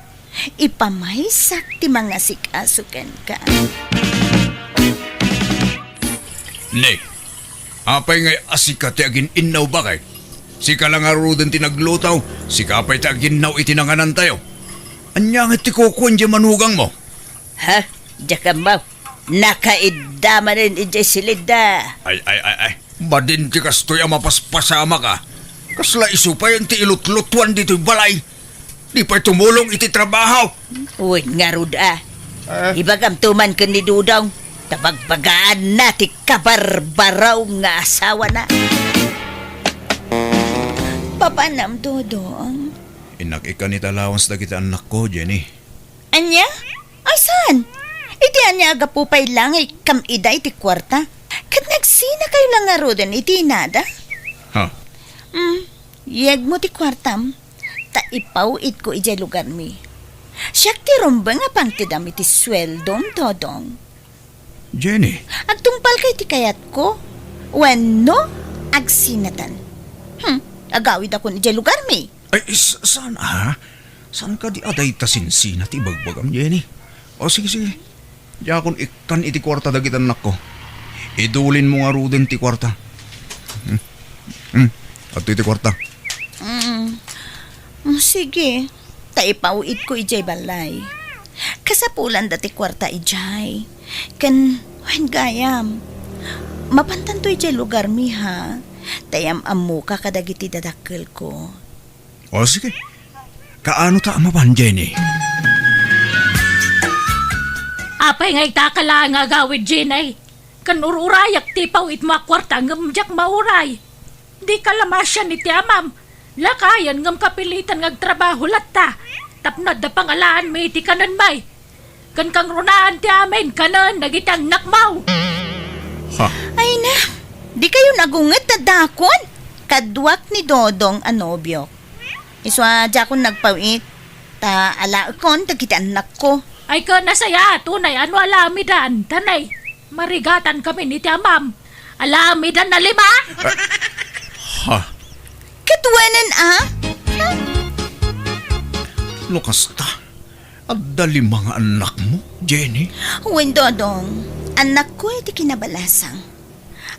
Ipamaysak ti mangasikaso kenka. Ne, apay ngay a sika ti agin-innaw, baket? Sika la ngaruden ti nagluto, sika pay ti aginnaw iti nanganantayo. Ania ngay ti kukuan diay manugangmo? Ha? Diak ammo. Nakaidda manen idiay silidda. Ay, ay, ay, ay. Madin ti kastoy a mapaspasamak, a. Kasla isu pay ti ilutlutuan ditoy balay. Di pay tumulong iti trabaho. Wen ngarud a. Ah. Ibagamto man ken ni Dodong, ta bagbagaanna ti kabarbaraw nga asawana. Papanam, Dodong? Innak ikkan iti allowance dagiti annakko, Jenny. Ania? Ay, saan? Iti ania a gapu pay la nga ikkam ida iti kuarta? Ket nagsinakayo la ngaruden iti inada? Ha? Hmm, yegmo ti kuartam, ta ipaw-itko idiay lugarmi. Siak ti rumbeng a pangtedam iti sueldom, Dodong. Jenny. Agtungpalka iti kayatko? Wenno, agsinatan? Hmm, agawidakon idiay lugarmi. Ay, s-, saan a? Saan kadi a dayta sinsina ti ibagbagam, Jenny? O, sige, sige. Diakon ikkan iti kuarta dagiti annakko. Idulinmo ngaruden ti kuarta. Hmm. Hmm. Adtoy ti kuarta. Mm. Mm, sige. Ta ipaw-itko idiay balay. Kasapulanda ti kuarta idiay. Ken, wen gayam, mapantanto idiay lugarmi, ha? Ta yam-ammoka kadagiti dadakkelko. O, sige. Kaano ta a mapan, Jenny? Apay nga itaka laeng nga agawid, Jenny? Ken ur-urayak ti ipaw-itmo a kuarta ngem diak mauray. Dika la masian iti amam. Lakayen ngem kapilitan nga agtrabaho latta. Tapno adda pangalaanmi iti kanenmi. Ken kangrunaan ti amin kanen dagiti annakmo. Ha? Ay na, dikayon agunget a dakon. Kaduak ni Dodong a nobiok. Isu a diakon nagpaw-it, ta alaekon dagiti annakko. Ay, ken nasayaat unay a no alamidan, ta nay, marigatan kami iti amam. Alamidan a lima? Eh, ha? Ket wenen a? No kasta, adda lima nga annakmo, Jenny? Wen, Dodong. Annakko iti kinabalasang.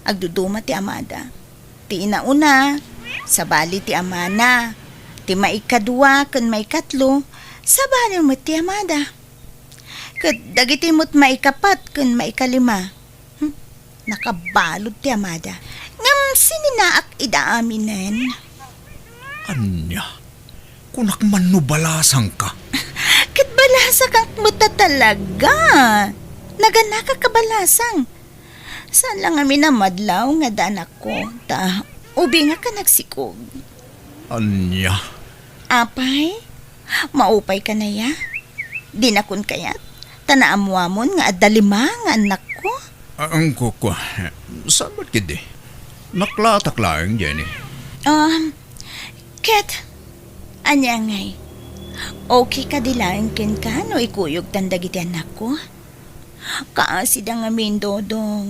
Agduduma ti amada. Ti inauna, sabali ti amana. Ti maikadua ken maikatlo, sabali met ti amada. Ket dagiti met maikapat ken maikalima, hmm, nakabalud ti amada. Ngem sininaak ida aminen. Ania? Kunak man no balasangka. Ket balasakak met a talaga. Naganakak a balasang. Saan la ngamin a madlaw nga adda anakko, ta ubingak a nagsikog. Ania? Apay, maupay ka naya? Dinakon kayat, ta naammoamon nga adda lima nga annakko. Ah, ang kukwa. Saan met ketdi? Naklatak laeng, Jenny. Um, ket, ania ngay? Okay kadi laeng kenka no ikuyogtan dagiti annakko? Kaasida ngamin, Dodong.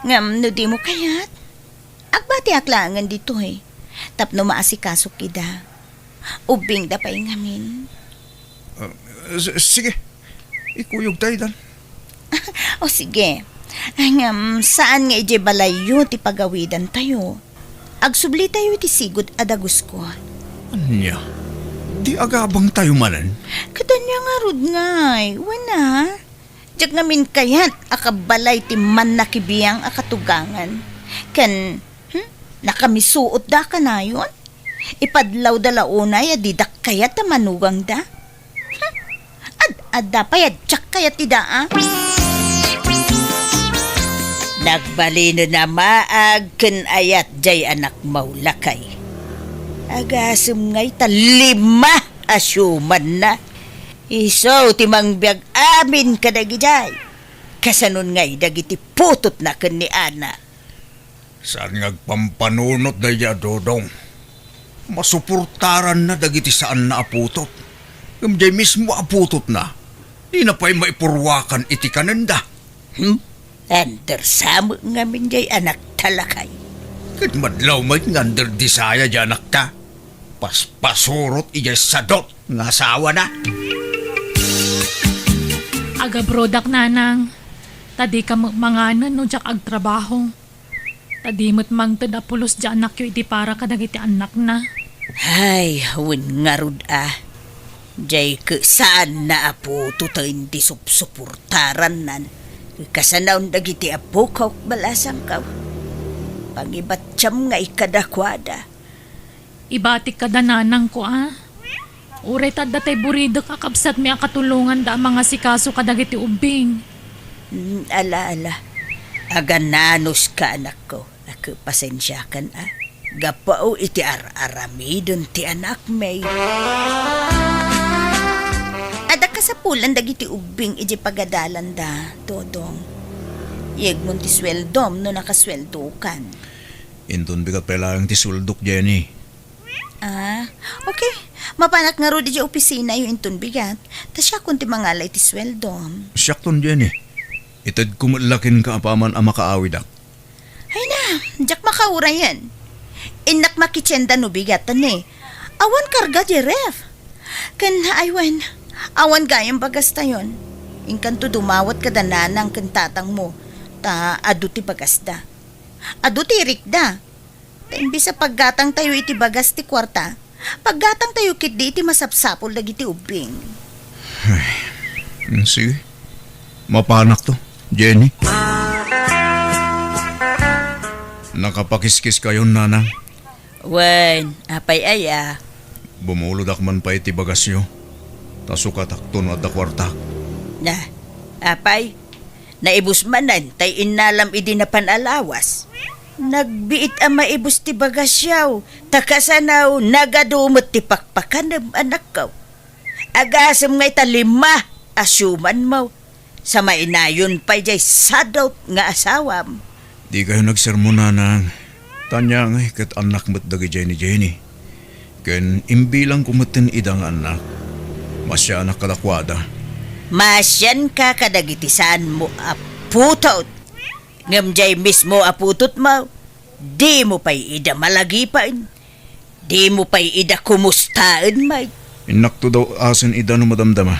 Ngem no dimo kayat, agbatiak laengen ditoy tapno maasikasok ida. Ubbingda pay ngamin. Ah, s-, sige. Ikuyogta idan. O sige. Ngem saan nga idiay balayyo ti pagawidantayo? Agsublitayo iti sigud a dagusko. Ania? Di agabangtayo manen? Ket ania ngarud ngay? Wen a? Diak ngamin kayat a kabalay ti mannakibiang a katugangan. Ken, hmm, nakamisuotda kanayon? Ipadlawda la unay a didak kayat a manugangda? Hmm, ad-adda pay a diak kayat ida a? Nagbalinen a maag ken ayat jay anakmo, lakay. Agasem ngay ta lima a siumanna. Isu ti mangbiag amin kadagijay. Kasanon ngay dagiti putotna ken ni Ana? Saan nga agpampanunot daydiay a Dodong? Masuportaranna dagiti saanna a putot. Ngem jay mismo a putotna, dina pay maipurwakan iti kanenda. Hmm? Under sa met ngamin jay anakta, lakay. Ket madlaw met nga under disaya jay anakta. Paspasurot ijay sadot nga asawana. Agabrodak, nanang, ta dika met manganen no diak agtrabaho. Ta di met mangted a pulos jay anakyo iti para kadagiti annakna. Ay, wen ngarud a. Jay ket saanna a putoten ti supsuportarannan. Kasanaon dagiti apok, balasangko. Pangibattiam ngay kadakuada. Ibatik kada nanangko, a. Uray ta adda tay buridek a kabsatmi a katulonganda a mangasikaso kadagiti ubbing. Mm, ala, ala. Agananuska, anakko. Ak, pasensiakan, a. Gapu iti ar-aramiden ti anakmi. Adda kasapulan dagiti ubbing idiay pagadalanda, Dodong. Yegmon ti sueldom no nakasueldokan. Inton bigat pay laeng ti sueldok, Jenny. Ah, okay. Mapanak ngarud idiay opisinayo inton bigat. Ta siakon ti mangala iti sueldom. Siakton, Jenny. Itedko met la kenka apaman a makaawidak. Ay na, diak makaurayen. Innak makitienda no bigat, ni. Awan karga diay ref. Ken, ay wen, awan gayam bagastayon. Inkanto dumawat kada nanang ken tatangmo, ta adu ti bagasda. Adu ti irikda. Ta imbes a paggatangtayo iti bagas ti kuarta, paggatangtayo ketdi iti masapsapul dagiti ubbing. Ay, mm, sige. Mapanakto, Jenny. Nakapakiskiskayon, nanang. Wen, apay aya? Bumulodak man pay ti bagasyo. Ta sukatakto no adda kuartak. Na, apay? Naibus manen tay innalam idi napan a lawas. Nagbiit a maibus ti bagasyaw, ta kasano nagadu met ti pakpakanem, anakko. Agasem nga ita lima a siumanmo, sa mainayon pay diay sadot nga asawam. Dikayo nagsermon, nanang. Ta ania ngay ket annak met dagidiay ni Jenny. Ken imbilangko metten ida nga annak. Masianak kadakuada. Masianka kadagiti saanmo a putot. Ngem diay mismo a putotmo, dimo pay ida malagipen. Dimo pay ida kumustaen met. Innakto daw asen ida no madamdama.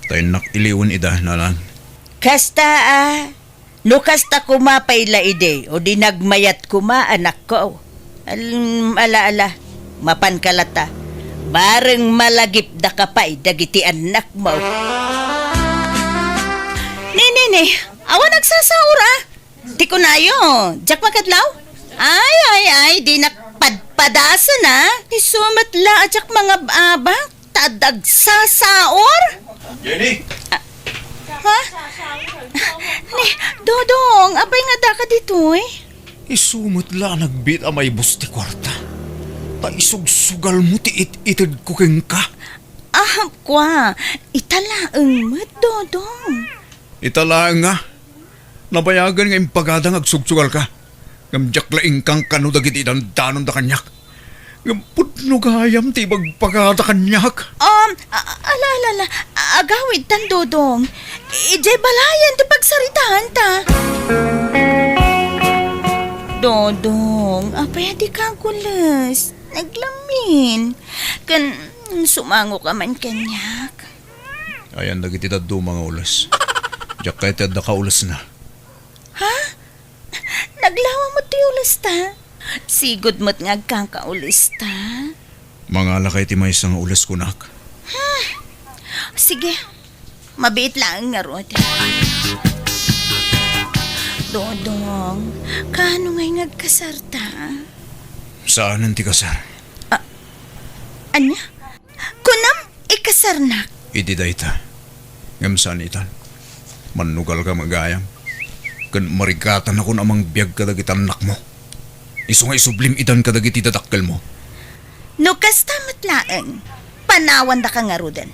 Ta innak iliwen ida, nanang. Kasta a, no kasta koma pay la idi, o di nagmayat koma, anakko. Al-, ala, ala, mapanka latta. Bareng malagipdaka pay dagiti annakmo. Ni, ni, ni, awan agsasaur, a. Ti kunayo, diak makadlaw? Ay, ay, ay, dinak padpadasen, a. Isu met la a diak mangab-abak. Ta adda agsasaur? Jenny! Ah, ha? Ni, Dodong, apay nga addaka ditoy? Isu met la a nagbiit a maibus ti kuarta. Ta isugsugalmo ti it-itedko kenka. Ah, kua, ita laeng met, Dodong. Ita laeng nga. Nabayagen nga impagada nga agsugsugalka. Ngem diak la inkankano dagiti dandanonda kaniak. Ngem pudno gayam ti ibagbaga kaniak. Um, a-, ala, ala, ala. Agawidtan, Dodong. Idiay balayen ti pagsaritaanta. Dodong, apay a dika agules? Naglamin. Ken, sumangoka man kaniak. Ayan dagiti dadduma nga ules. Diak kayat ti adda kaulesna. Ha? Naglawa met ti ulesta? Sigud met nga agkankaulesta? Mangalakay ti maysa nga ules kunak. Hmm. Sige. Mabiit laeng ngarud. Dodong, kaano ngay nga agkasarta? Saanen ti kasar? Ah, ania? Kunam, ikasarnak. Idi dayta. Ngem saan itan. Mannugalka met gayam. Ken marigatanakon a mangbiag kadagiti annakmo. Isu nga isublim itan kadagiti dadakkelmo. No kasta met laeng, panawandaka ngaruden.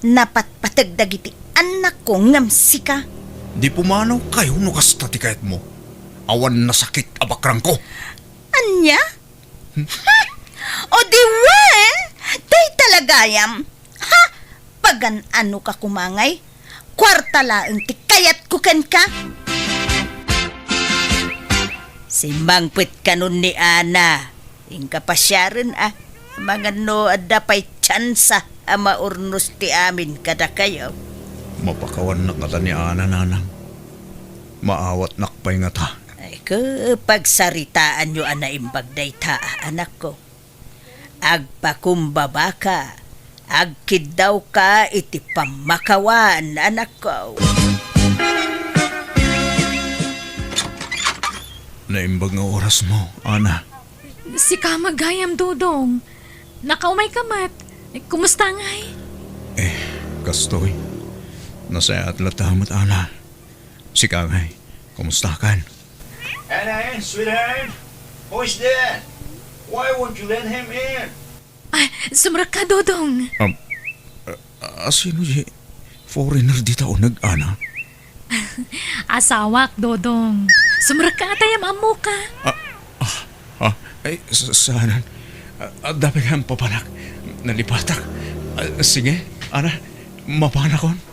Napatpateg dagiti annakko ngem sika. Di pumanawkayo no kasta ti kayatmo. Awan nasakit a bakrangko. Ania? O di wen, dayta la gayam. Ha? Pagan-anoka koma ngay? Kuarta laeng ti kayatko kenka. Simmangpet kanon ni Ana. Inka pasiaren, a. Amangan no adda pay tsansa a maurnos ti amin kadakayo. Mapakawannak ngata ni Ana, nanang. Maawatnak pay ngata. Ay, ke, pagsaritaanyo a naimbag dayta, a, anakko. Agpakumbabaka, agkiddawka iti pammakawan, anakko. Naimbag nga orasmo, Ana. Sika met gayam, Dodong. Nakaumayka met. Kumusta ngay? Eh, kastoy. Nasayaat latta met, Ana. Sika ngay, kumustakan? Ana, sweetheart, who is that? Why won't you let him in? Ay, sumrekka, Dodong. Um, a, a, sino di foreigner dita uneg, Ana? Asawak, Dodong. Sumrekka, ta ammok. Ah, ah, ah, ay, sa-, saanan. Ah, ah, dapat nga papanak. Nalipatak. Ah, sige, Ana, mapanakon.